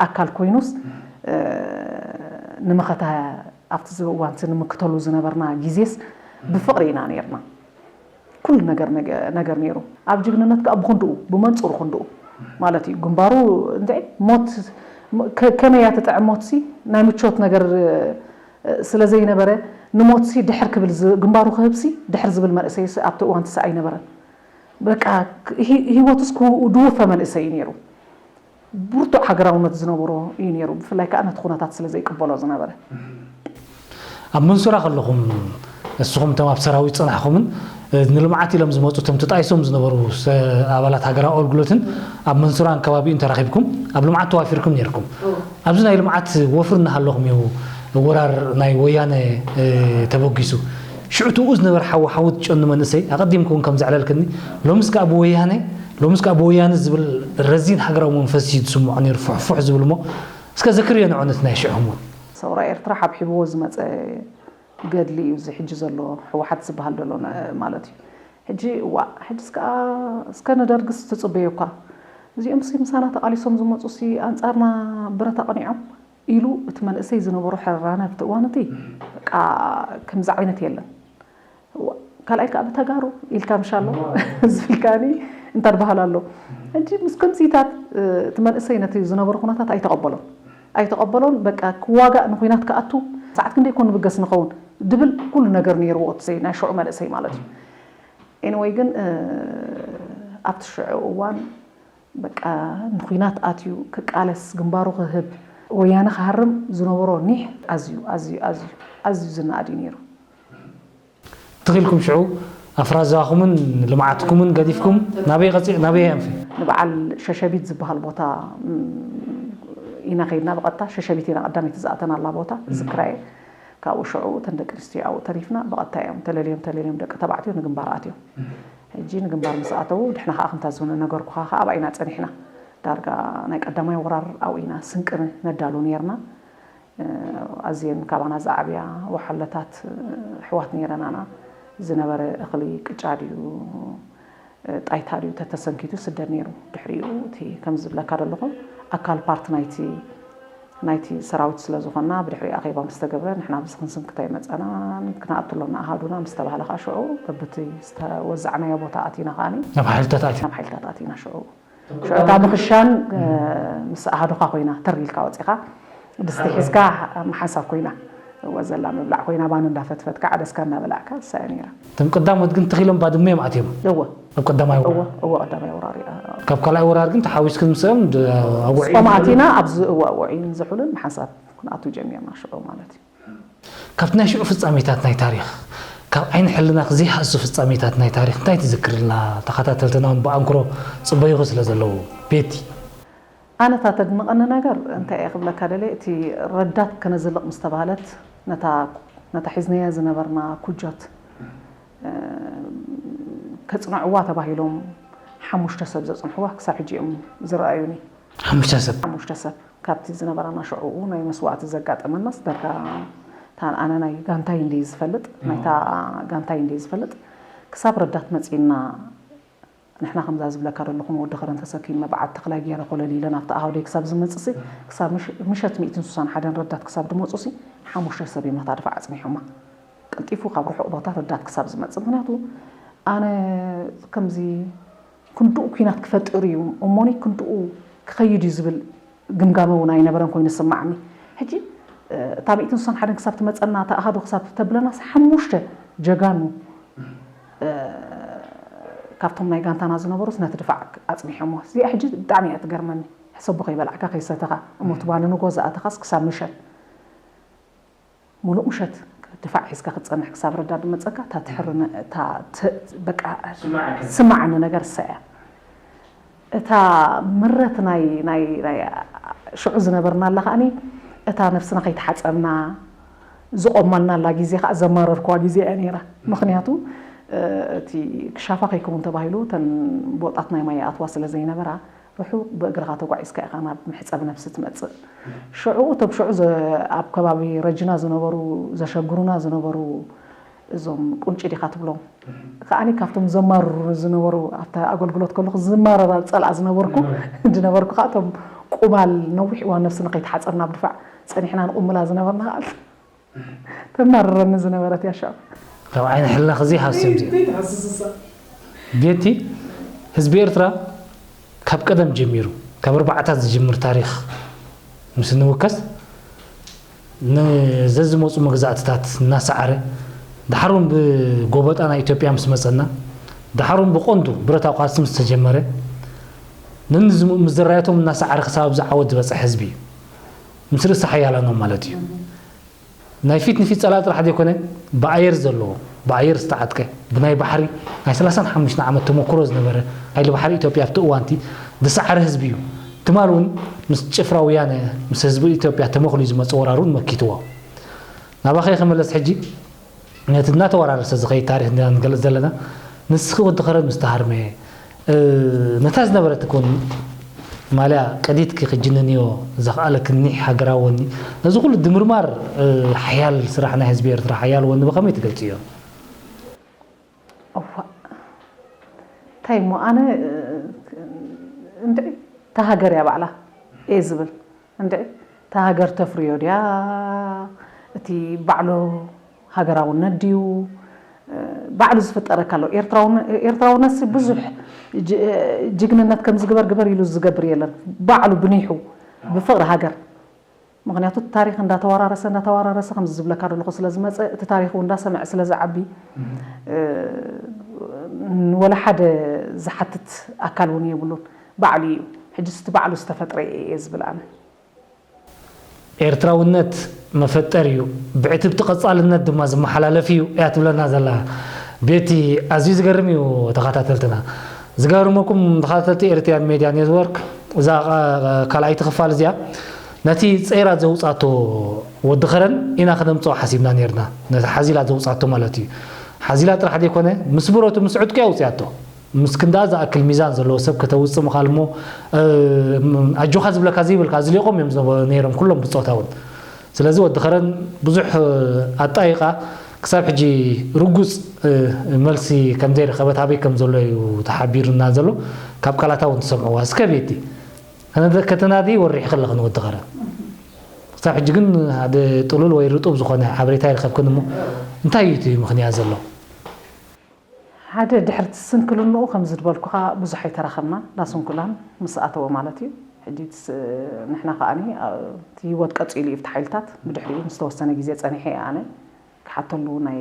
ኣካል ኮይኑስ ንመኸታ ኣብቲ እዋንቲ ንምክተሉ ዝነበርና ግዜስ ብፍቕሪ ኢና ነርና ኩሉ ነገር ነገ- ነገር ነይሩ። ኣብ ጅግንነት ከዓ ብክንድኡ ብመንፅሩ ክንድኡ ማለት እዩ። ግንባሩ እንተ ሞት ከ- ከመይ እያ ትጥዕም? ሞትሲ ናይ ምቾት ነገር ስለ ዘይነበረ፣ ንሞትሲ ድሕር ክብል ዝ- ግንባሩ ክህብሲ ድሕር ዝብል መንእሰይሲ ኣብቲ እዋንትሲ ኣይነበረን። በቃ ሂ- ህይወቱስ ክው- ድውፈ መንእሰይ እዩ ነይሩ። ብርቱዕ ሃገራውነት ዝነበሮ እዩ ነይሩ። ብፍላይ ከዓ ነቲ ኩነታት ስለ ዘይቅበሎ ዝነበረ። ኣብ መንሱራ ከለኹም ንስኹም እቶም ኣብ ሰራዊት ፀናሕኹምን ንልምዓት ኢሎም ዝመፁ እቶም ተጣይሶም ዝነበሩ ኣባላት ሃገራዊ ኣገልግሎትን ኣብ መንሱራን ከባቢኡን ተራኺብኩም ኣብ ልምዓት ተዋፊርኩም ነርኩም። ኣብዚ ናይ ልምዓት ወፍሪ እናሃለኹም እዩ ወራር ናይ ወያነ ተበጊሱ። ሽዑ ትኡ ዝነበረ ሓዊ ሓዊ ትጨኑ መንእሰይ ኣቐዲምኩ እውን ከም ዘዕለልክኒ ሎምስ ከዓ ብወያነ ሎምስ ከዓ ብወያነ ዝብል ረዚን ሃገራዊ መንፈስ እዩ ዝስምዖ ነይሩ ፍሕፉሕ ዝብል እሞ እስከ ዘክርዮ ንዕውነት ናይ ሽዑ ህሞት። ሰውራ ኤርትራ ሓብሒብዎ ዝመፀ ገድሊ እዩ እዚ ሕጂ ዘሎ ህወሓት ዝበሃል ዘሎ ማለት እዩ። ሕጂ እዋ ሕጅስ ከዓ እስከ ንደርግስ ትፅበዮ እኳ እዚኦም ሲ ምሳና ተቃሊሶም ዝመፁ ሲ ኣንፃርና ብረት ኣቅኒዖም ኢሉ እቲ መንእሰይ ዝነበሮ ሕራነ ኣብቲ እዋን እቲ በቃ ከምዚ ዓይነት የለን። ካልኣይ ከዓ ብተጋሩ ኢልካ ምሻሎ ዝብልካኒ እንታድበሃል ኣሎ። ሕጂ ምስ ከምዚታት እቲ መንእሰይ ነቲ ዝነበሮ ኩነታት ኣይተቐበሎን ኣይተቐበሎን በቃ ክዋጋእ ንኩናት ክኣቱ ሰዓት ክንደይ ኮን ንብገስ ንኸውን ድብል ኩሉ ነገር ነይርዎ እቲ ናይ ሽዑ መንእሰይ ማለት እዩ። ኤኒወይ ግን ኣብቲ ሽዑ እዋን በቃ ንኩናት ኣትዩ ክቃለስ ግንባሩ ክህብ ወያነ ክሃርም ዝነበሮ ኒሕ ኣዝዩ ኣዝዩ ኣዝዩ ኣዝዩ ዝነኣድ እዩ ነይሩ። ትኺልኩም ሽዑ ኣፍራዛኹምን ልምዓትኩምን ገዲፍኩም ናበይ ቀፂ ናበይ ኣንፊ? ንበዓል ሸሸቢት ዝበሃል ቦታ ኢና ከይድና ብቐጥታ ሸሸቢት ኢና ቀዳመይቲ ዝኣተናላ ቦታ ዝክራየ ካብኡ ሽዑ እተን ደቂ ኣንስትዮ ኣብኡ ተሪፍና ብቐጥታ እዮም ተለልዮም ተለልዮም ደቂ ተባዕትዮ ንግንባር ኣትዮም። ሕጂ ንግንባር ምስ ኣተዉ ድሕና ከዓ ከምታ ዝነ ነገርኩኻ ከዓ ኣብኣ ኢና ፀኒሕና። ዳርጋ ናይ ቀዳማይ ወራር ኣብኡ ኢና ስንቂ ነዳሉ ነይርና። ኣዝየን ካባና ዝዓብያ ወሓለታት ኣሕዋት ነይረናና። ዝነበረ እኽሊ ቅጫ ድዩ ጣይታ ድዩ ተተሰንኪቱ ስደድ ነይሩ። ድሕሪኡ እቲ ከምዚ ዝብለካ ዘለኹ ኣካል ፓርት ናይቲ ናይቲ ሰራዊት ስለ ዝኾንና ብድሕሪ ኣኼባ ምስ ተገብረ ንሕና ኣብዚ ክንስንክት ኣይመጸናን፣ ክንኣቱ ኣሎና ኣሃዱና ምስ ተባህለ ከኣ ሽዑ በብቲ ዝተወዛዕናዮ ቦታ ኣቲና ከኣ ናብ ሓይልታት ኣቲና። ናብ ሓይልታት ኣቲና ሽዑ። ሽዑ እታ ምኽሻን ምስ ኣሃዱኻ ኮይና ተር ኢልካ ወጺኻ ድስቲ ሒዝካ ሓንሳብ ኮይና እወ ዘላ ምብላዕ ኮይና ባኒ እንዳፈትፈትካ ዓደስካ እንዳበላዕካ እሳ እያ ነይራ። እቶም ቀዳሞት ግን ተኺሎም ባድመ እዮም ኣትዮም። እወ ኣብ ቀዳማይ እወ እወ ቀዳማይ ወራር እያ። ካብ ካልኣይ ወራር ግን ተሓዊስክን ምስኦም ኣውዒ ጾም ኣቲና ኣብዚ እወ ኣውዒን ዝሑልን ሓንሳብ ክንኣቱ ጀሚርና ሽዑ ማለት እዩ። ካብቲ ናይ ሽዑ ፍጻሜታት ናይ ታሪኽ ካብ ዓይኒ ሕልናኽ ዘይሃሱ ፍጻሜታት ናይ ታሪኽ እንታይ ትዝክርልና? ተኸታተልትና እውን ብኣንክሮ ጽበዩኺ ስለ ዘለዉ ቤቲ። ኣነ እታ ተድንቐኒ ነገር እንታይ እየ ክብለካ ደልየ፣ እቲ ረዳት ከነዝልቕ ምስ ተባህለት ነታ ነታ ሒዝናያ ዝነበርና ኩጆት ከጽንዕዋ ተባሂሎም ሓሙሽተ ሰብ ዘጽንሕዋ ክሳብ ሕጂ እዮም ዝረኣዩኒ። ሓሙሽተ ሰብ። ሓሙሽተ ሰብ ካብቲ ዝነበረና ሽዕኡ ናይ መስዋእቲ ዘጋጠመናስ ዳርጋ እታ ኣነ ናይ ጋንታይ እንድየ ዝፈልጥ ናይታ ጋንታይ እንድየ ዝፈልጥ ክሳብ ረዳት መጺእና ንሕና ከምዛ ዝብለካ ዘለኹ ንወዲ ከረን ተሰኪመ በዓል ተኽላይ ገይረ ኮለል ኢለ ናብቲ ኣሃዱይ ክሳብ ዝመፅሲ ክሳብ ምሸት ሚእትን ስሳን ሓደን ረዳት ክሳብ ድመፁሲ ሓሙሽተ ሰብ እዮም ነታ ድፋዕ ኣፅኒሖማ። ቀልጢፉ ካብ ርሑቕ ቦታ ረዳት ክሳብ ዝመፅእ ምክንያቱ ኣነ ከምዚ ክንድኡ ኲናት ክፈጥር እዩ እሞኒ ክንድኡ ክኸይድ እዩ ዝብል ግምጋመ እውን ኣይነበረን ኮይኑ ዝስማዓኒ። ሕጂ እታ ሚእትን ስሳን ሓደን ክሳብ ትመፀና እታ ኣሃዱ ክሳብ ተብለናስ ሓሙሽተ ጀጋኑ ካብቶም ናይ ጋንታና ዝነበሩስ ነቲ ድፋዕ ኣፅኒሖሞ። እዚኣ ሕጂ ብጣዕሚ እያ ትገርመኒ። ሕሰቦ ከይበላዕካ ከይሰተኻ እሞ ትባኒ ንጎ ዝኣተኻስ ክሳብ ምሸት ሙሉእ ምሸት ድፋዕ ሒዝካ ክትፀንሕ ክሳብ ረዳድ መፀካ እታ ትሕርነ እታ በቃ ስማዓኒ ነገር እሳ እያ። እታ ምረት ናይ ናይ ናይ ሽዑ ዝነበርናላ ከኣኒ እታ ነፍስና ከይተሓፀብና ዝቆመልናላ ግዜ ከዓ ዘማረርክዋ ግዜ እያ ነይራ። ምክንያቱ እቲ ክሻፋ ከይከውን ተባሂሉ እተን ቦጣት ናይ ማይ ይኣትዋ ስለ ዘይነበራ ርሑቕ ብእግርኻ ተጓዒዝካ ኢኻ ናብ መሕፀቢ ነብሲ ትመፅእ። ሽዑ እቶም ሽዑ ኣብ ከባቢ ረጅና ዝነበሩ ዘሸግሩና ዝነበሩ እዞም ቁንጪ ዲኻ ትብሎም ከዓኒ ካብቶም ዘማርሩ ዝነበሩ ኣብታ ኣገልግሎት ከለኹ ዝማረራ ዝፀልኣ ዝነበርኩ ዝነበርኩ ከዓ እቶም ቁማል ነዊሕ እዋን ነብስና ከይተሓፀብና ኣብ ድፋዕ ፀኒሕና ንቁምላ ዝነበርና ከዓ ተማርረኒ ዝነበረት እያ ሽዑ። ካብ ዓይኒ ሕልና ክዚ ሃስዮም ዚ ዘይትሃስስሳ ቤቲ፣ ህዝቢ ኤርትራ ካብ ቀደም ጀሚሩ፣ ካብ ኣርባዓታት ዝጅምር ታሪኽ ምስ እንውከስ፣ ንዘዝመፁ መግዛእትታት እናሰዓረ፣ ደሓር እውን ብጎበጣ ናይ ኢትዮጵያ ምስ መፀና፣ ደሓር እውን ብቐንዱ ብረታዊ ቃልሲ ምስ ተጀመረ፣ ነንዝሙ-፣ ምስ ዘራየቶም እናሰዓረ ክሳብ ኣብዚ ዓወት ዝበፅሐ ህዝቢ እዩ። ምስ ርእሰ ሓያላኖም ማለት እዩ። ናይ ፊት ንፊት ጸላኢ ጥራሕ ዘይኮነ፣ ብኣየር ዘለዎ፣ ብኣየር ዝተዓጥቀ፣ ብናይ ባሕሪ ናይ ሰላሳን ሓሙሽተን ዓመት ተመኩሮ ዝነበረ ሓይሊ ባሕሪ ኢትዮጵያ ኣብቲ እዋንቲ ዝሰዓረ ህዝቢ እዩ። ትማል እውን ምስ ጭፍራ ወያነ ምስ ህዝቢ ኢትዮጵያ ተመኽልዩ ዝመጸ ወራር እውን መኪትዎ። ናባኸ ክመለስ ሕጂ፣ ነቲ እናተወራረሰ ዝኸይድ ታሪኽ እንዲና ንገልጽ ዘለና። ንስኺ ወዲ ኸረን ምስ ተሃርመ፣ እ፣ ነታ ዝነበረት ኮን ማልያ ቀዲድኪ ክጅንንዮ ዘኽኣለኪ ኒሕ ሃገራዊ ወኒ፣ ነዚ ኩሉ ድምርማር፣ እ፣ ሓያል ስራሕ ናይ ህዝቢ ኤርትራ፣ ሓያል ወኒ ብኸመይ ትገልጽዮ? እዋእ፣ እንታይ እሞ ኣነ፣ እ፣ እንድዒ፣ እታ ሃገር እያ ባዕላ እየ ዝብል። እንድዒ፣ እታ ሃገር ተፍርዮ ድያ? እቲ ባዕሉ ሃገራውነት ድዩ? እ፣ ባዕሉ ዝፍጠረካ ኣሎ። ኤርትራውን-፣ ኤርትራውነትሲ ብዙሕ ጅ-፣ ጅግንነት ከም ዝግበር ግበር ኢሉ ዝገብር የለን። ባዕሉ ብኒሑ ብፍቕሪ ሃገር። ምኽንያቱ እቲ ታሪኽ እንዳተወራረሰ፣ እንዳተወራረሰ ከምዚ ዝብለካ ዘለኹ ስለ ዝመጸ፣ እቲ ታሪኽ እውን እንዳሰምዐ ስለ ዝዓቢ፣ እ፣ ወላ ሓደ ዝሓትት ኣካል እውን የብሉን። ባዕሉ እዩ። ሕጂ እቲ ባዕሉ ዝተፈጥረ እየ ዝብል ኣነ። ኤርትራውነት መፈጠር እዩ፣ ብዕትብቲ ቀጻልነት ድማ ዝመሓላለፍ እዩ እያ ትብለና ዘላ ቤቲ። ኣዝዩ ዝገርም እዩ ተኸታተልትና። ዝገርመኩም ተኸታተልቲ ኤርትራን ሜድያ ኔትወርክ፣ እዛ ቃ-፣ ካልኣይቲ ክፋል እዚኣ ነቲ ጸይራ ዘውጻቶ ወዲ ኸረን ኢና ክነምጽኦ ሓሲብና ኔርና። ነቲ ሓዚላ ዘውጻቶ ማለት እዩ። ሓዚላ ጥራሕ ዘይኮነ ምስ ብረቱ ምስ ዕጥቁ እያ ኣውጺኣቶ። ምስ ክንድኣ ዝኣክል ሚዛን ዘለዎ ሰብ ከተውጽእ ምኻል እሞ፣ እ፣ ኣጆኻ ዝብለካ ዘይብልካ ኣዝሊቖም እዮም ዝነበ-፣ ነይሮም ኩሎም ብጾታ እውን። ስለዚ ወዲ ኸረን ብዙሕ፣ እ፣ ኣጣይቓ ክሳብ ሕጂ ርጉጽ፣ እ፣ መልሲ ከም ዘይረኸበት፣ ኣበይ ከም ዘሎ እዩ ተሓቢሩና ዘሎ። ካብ ቃላታ እውን ትሰምዕዋ። እስከ ቤቲ፣ ከነደ-፣ ከተናዲ ወሪሕኺ ኣለኺ ንወዲ ኸረን። ክሳብ ሕጂ ግን ሓደ ጥሉል ወይ ርጡብ ዝኾነ ሓበሬታ ኣይረኸብክን እሞ፣ እንታይ እዩ እቲ ምኽንያት ዘሎ? ሓደ ድሕርቲ ስንክልንኡ ከምዚ ዝበልኩኻ ብዙሕ ኣይተራኸብናን፣ እንዳ ስንኩላን ምስ ኣተወ ማለት እዩ። ሕጂ ትስ-፣ ንሕና ከኣኒ፣ አ-፣ እቲ ህይወት ቀጺሉ እዩ፣ ኣብቲ ሓይልታት ብድሕሪኡ ንዝተወሰነ ግዜ ጸኒሐ እየ ኣነ ክሓተሉ ናይ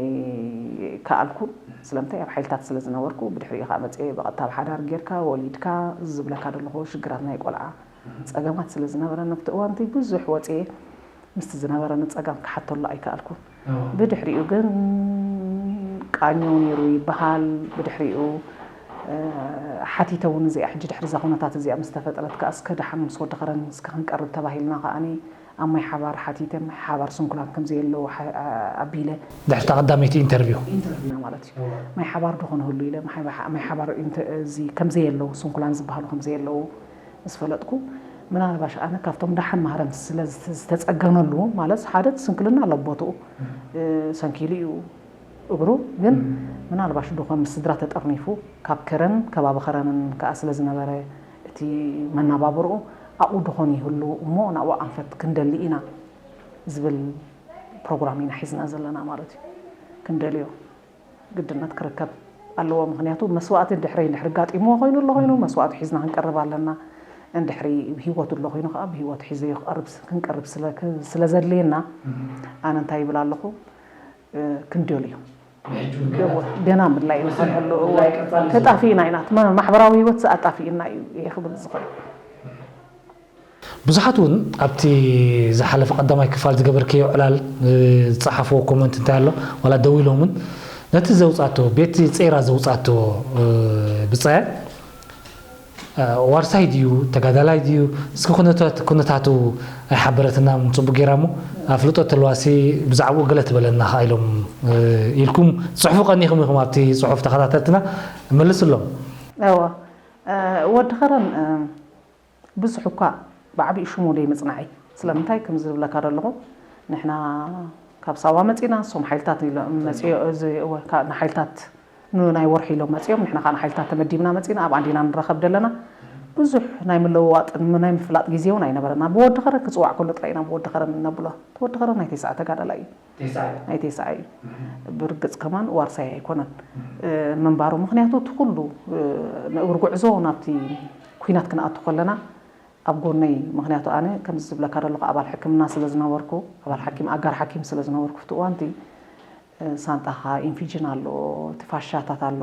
ከኣልኩ፣ ስለምንታይ ኣብ ሓይልታት ስለ ዝነበርኩ፣ ብድሕሪኡ ከኣ መጽየ ብቐጥታ ኣብ ሓዳር ጌርካ ወሊድካ፣ እዚ ዝብለካ ዘለኹ ሽግራት ናይ ቆልዓ ጸገማት ስለ ዝነበረኒ ኣብቲ እዋን እቲ ብዙሕ ወጽየ ምስቲ ዝነበረኒ ጸገም ክሓተሉ ኣይከኣልኩን። ብድሕሪኡ ግን ቃኘው ነይሩ ይበሃል። ብድሕሪኡ፣ እ፣ ሓቲተ እውን እዚኣ ሕጂ ድሕሪ እዛ ኩነታት እዚኣ ምስ ተፈጥረት ከኣ እስከ ደሓን ምስ ወዲ ኸረን እስከ ክንቀርብ ተባሂልና ከኣኒ ኣብ ማይ ሓባር ሓቲተ፣ ማይ ሓባር ስንኩላን ከም ዘየለዉ ሓ-፣ ኣቢለ። ድሕሪ እታ ቀዳመይቲ ኢንተርቪው። ኢንተርቪው ማለት እዩ። ማይ ሓባር ዶ ክነህሉ ኢለ፣ ማይ ሓባ-፣ ማይ ሓባር ኢንተ-፣ እዚ ከም ዘየለዉ፣ ስንኩላን ዝበሃሉ ከም ዘየለዉ ምስ ፈለጥኩ፣ ምናልባሽ ኣነ ካብቶም ደሓን ማህረምቲ ስለ ዝተ-፣ ዝተጸገነሉ፣ ማለት ሓደ እቲ ስንክልና ኣሎ ኣብ ቦትኡ፣ እ፣ ሰንኪሉ እዩ እግሩ፣ ግን ምናልባሽ ዶ ከም ስድራ ተጠርኒፉ፣ ካብ ከረን ከባቢ ከረንን ከኣ ስለ ዝነበረ እቲ መነባብርኡ ኣብኡ ዶ ኾን ይህሉ እሞ ናብኡ ኣንፈት ክንደሊ ኢና ዝብል ፕሮግራም ኢና ሒዝና ዘለና ማለት እዩ። ክንደልዮ ግድነት ክርከብ ኣለዎ። ምኽንያቱ መስዋእቲ እንድሕሪ፣ እንድሕሪ ኣጋጢምዎ ኮይኑ ኣሎ ኮይኑ መስዋእቲ ሒዝና ክንቀርብ ኣለና። እንድሕሪ ህይወቱ ኣሎ ኮይኑ ከዓ ብህይወቱ ሒዘዮ ክቐርብ ስ-፣ ክንቀርብ ስለ ክ-፣ ስለ ዘድልየና ኣነ እንታይ ይብል ኣለኹ፣ እ፣ ክንደልዮ። ገና ምድላይ ንኽንሕሉ፣ እዎ። ተጣፊእና ኢና። እቲ ማ-፣ ማሕበራዊ ህይወት ኣጣፊእና እዩ እየ ክብል ዝኽእል። ብዙሓት እውን ኣብቲ ዝሓለፈ ቀዳማይ ክፋል ዝገበርክዮ ዕላል፣ እ፣ ዝጸሓፍዎ ኮመንት እንታይ ኣሎ፣ ዋላ ደው ኢሎምን ነቲ ዘውጻቶ፣ ቤቲ ጸይራ ዘውጻቶ፣ እ፣ ብጻየ፣ እ፣ ዋርሳይ ድዩ፣ ተጋዳላይ ድዩ፣ እስኪ ኩነታት-፣ ኩነታቱ ኣይሓበረትናን ጽቡቕ ጌራ እሞ፣ ኣፍልጦ ተልዋሲ ብዛዕባኡ ገለ ትበለና ከኣ ኢሎም፣ እ፣ ኢልኩም ጽሑፉ ቀኒኹም ኢኹም ኣብቲ ጽሑፍ ተኸታተልትና፣ መልስሎም። እወ፣ እ፣ ወዲ ኸረን፣ እ፣ ብዙሕ እኳ ብዓቢኡ ሽሙ ደይ ምጽናዕይ። ስለምንታይ ከምዚ ዝብለካ ዘለኹ፣ ንሕና ካብ ሳዋ መጺና፣ እሶም ሓይልታት ኢሎም መጺኦ-፣ እዚ፣ እወ፣ ካ-፣ ንሓይልታት ን-፣ ናይ ወርሒ ኢሎም መጺኦም፣ ንሕና ከኣ ንሓይልታት ተመዲብና መጺና፣ ኣብኣ እንዲና ንራኸብ ደለና። ብዙሕ ናይ ምልውዋጥን ናይ ምፍላጥ ግዜ እውን ኣይነበረና። ብወዲ ኸረን ክፅዋዕ ከሎ ጥራይ ኢና ብወዲ ኸረን እነብሎ። እቲ ወዲ ኸረን ናይ ቴስዓ ተጋዳላይ እዩ። ናይ ቴስዓ እዩ። ብርግፅ ከማን ዋርሳይ ኣይኮነን ምንባሩ። ምክንያቱ እቲ ኩሉ ንእግሪ ጉዕዞ ናብቲ ኩናት ክንኣቱ ከለና ኣብ ጎነይ፣ ምክንያቱ ኣነ ከምዚ ዝብለካ ዘለኹ ኣባል ሕክምና ስለ ዝነበርኩ፣ ኣባል ሓኪም፣ ኣጋር ሓኪም ስለ ዝነበርኩ፣ ኣብቲ እዋንቲ ሳንጣኻ ኢንፊጅን ኣሎ፣ እቲ ፋሻታት ኣሎ፣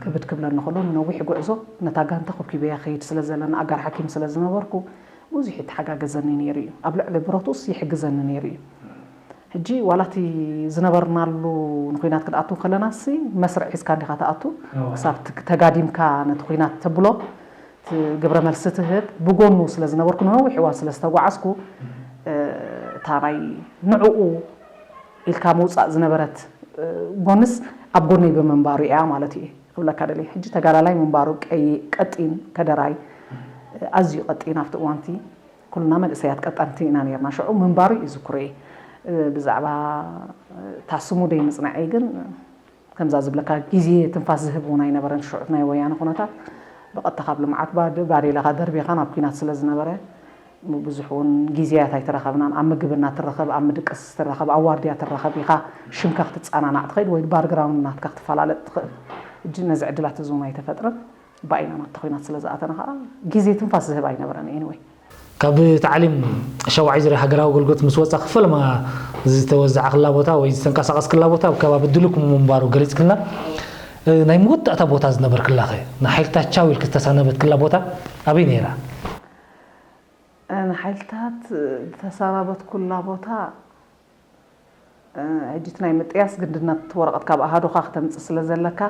ክብድ ክብለኒ ከሎ ንነዊሕ ጉዕዞ ነታ ጋንታ ኮብኪበያ ክኸይድ ስለ ዘለና ኣጋር ሓኪም ስለ ዝነበርኩ ብዙሕ ይተሓጋገዘኒ ነይሩ እዩ። ኣብ ልዕሊ ብረቱስ ይሕግዘኒ ነይሩ እዩ። ሕጂ ዋላ እቲ ዝነበርናሉ ንኹናት ክንኣቱ ከለናሲ መስርዕ ሒዝካ እንዲኻ ትኣቱ። ክሳብ ት-፣ ተጋዲምካ ነቲ ኹናት ተብሎ እቲ ግብረ መልሲ ትህብ። ብጎኑ ስለ ዝነበርኩ ንነዊሕ እዋን ስለ ዝተጓዓዝኩ እታ ናይ ንዕኡ ኢልካ ምውፃእ ዝነበረት ጎንስ ኣብ ጎነይ ብምንባሩ እያ ማለት እዩ ክብለካ ደልየ። ሕጂ ተጋዳላይ ምንባሩ ቀይ-፣ ቀጢን ከደራይ ኣዝዩ ቀጢን ኣብቲ እዋንቲ ኩልና መንእሰያት ቀጠንቲ ኢና ነርና። ሽዑ ምንባሩ እዩ ዝክሮ እየ። ብዛዕባ ታስሙ ደይ ምጽናዐይ ግን ከምዛ ዝብለካ ግዜ ትንፋስ ዝህብ እውን ኣይነበረን። ሽዑ ናይ ወያነ ኩነታት ብቐጥታ ካብ ልምዓት ባድ-፣ ባዴላኻ ደርቢኻ ናብ ኲናት ስለ ዝነበረ ብዙሕ እውን ግዜያት ኣይተረኸብናን። ኣብ ምግቢ እናትረኸብ፣ ኣብ ምድቅስ ትረኸብ፣ ኣብ ዋርድያ ትረኸብ ኢኻ። ሽምካ ክትጸናናዕ ትኸይድ ወይ ባርግራውንድ ናትካ ክትፈላለጥ ትኽእል። ሕጂ ነዚ ዕድላት እዚ እውን ኣይተፈጥረን። ባይና ናብቲ ኲናት ስለ ዝኣተና ከዓ ግዜ ትንፋስ ዝህብ ኣይነበረን። ኤኒወይ ካብ ታዕሊም ሸውዓይ ዙርያ ሃገራዊ ኣገልግሎት ምስ ወፃ ክፈለማ ዝተወዛዕክላ ቦታ ወይ ዝተንቀሳቐስክላ ቦታ ኣብ ከባቢ ድልኩም ምንባሩ ገሊፅክልና። ናይ መወዳእታ ቦታ ዝነበርክላ ኸ ንሓይልታት ቻው ኢልክ ዝተሳነበትክላ ቦታ ኣበይ ነይራ? ንሓይልታት ዝተሳናበትኩላ ቦታ ሕጂ እቲ ናይ ምጥያስ ግድነት ወረቐት ካብ ኣሃዱኻ ክተምፅእ ስለ ዘለካ፣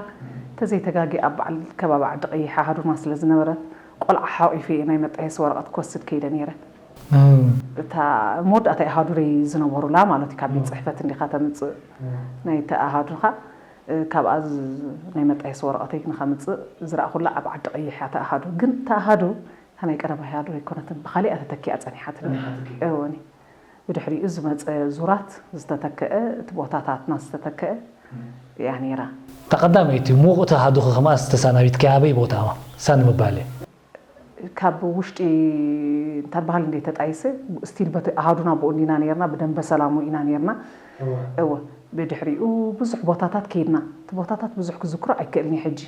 ተዘይተጋጊ ኣብ በዓል ከባቢ ዓዲ ቀይሕ ኣሃዱና ስለ ዝነበረት፣ ቆልዓ ሓቒፈ እየ ናይ መጣየሲ ወረቐት ክወስድ ከይደ ነይረ። እታ መወዳእታ ኣሃዱ ደይ ዝነበሩላ ማለት እዩ፣ ካብ ቤት ፅሕፈት እንዲኻ ተምፅእ ናይቲ ኣሃዱኻ። ካብኣ ዝ-፣ ናይ መጣየሲ ወረቐተይ ንኸምፅእ ዝረኣኹላ ኣብ ዓዲ ቀይሕ እያ እታ ኣሃዱ። ግን እታ ኣሃዱ እታ ናይ ቀደም ኣሃዱ ኣይኮነትን፣ ብኻሊኣ ተተኪኣ ፀኒሓትኒ። እወኒ። ብድሕሪኡ ዝመጸ ዙራት ዝተተከአ፣ እቲ ቦታታትና ዝተተከአ እያ ነይራ። እታ ቀዳመይቲ ምዉቕ ተሃዱኺ ከማስ ተሳናቢትኪ ኣበይ ቦታ እያ? ሳኒ ምባል እያ። ካብ ውሽጢ እንታድ ባህል እንደ ተጣይሰ፣ ስቲል በቲ ኣሃዱና ብኡ እንዲና ነይርና፣ ብደንበ ሰላሙ ኢና ነይርና። እወ። እወ፣ ብድሕሪኡ ብዙሕ ቦታታት ከይድና። እቲ ቦታታት ብዙሕ ክዝክሮ ኣይክእልን እየ ሕጂ።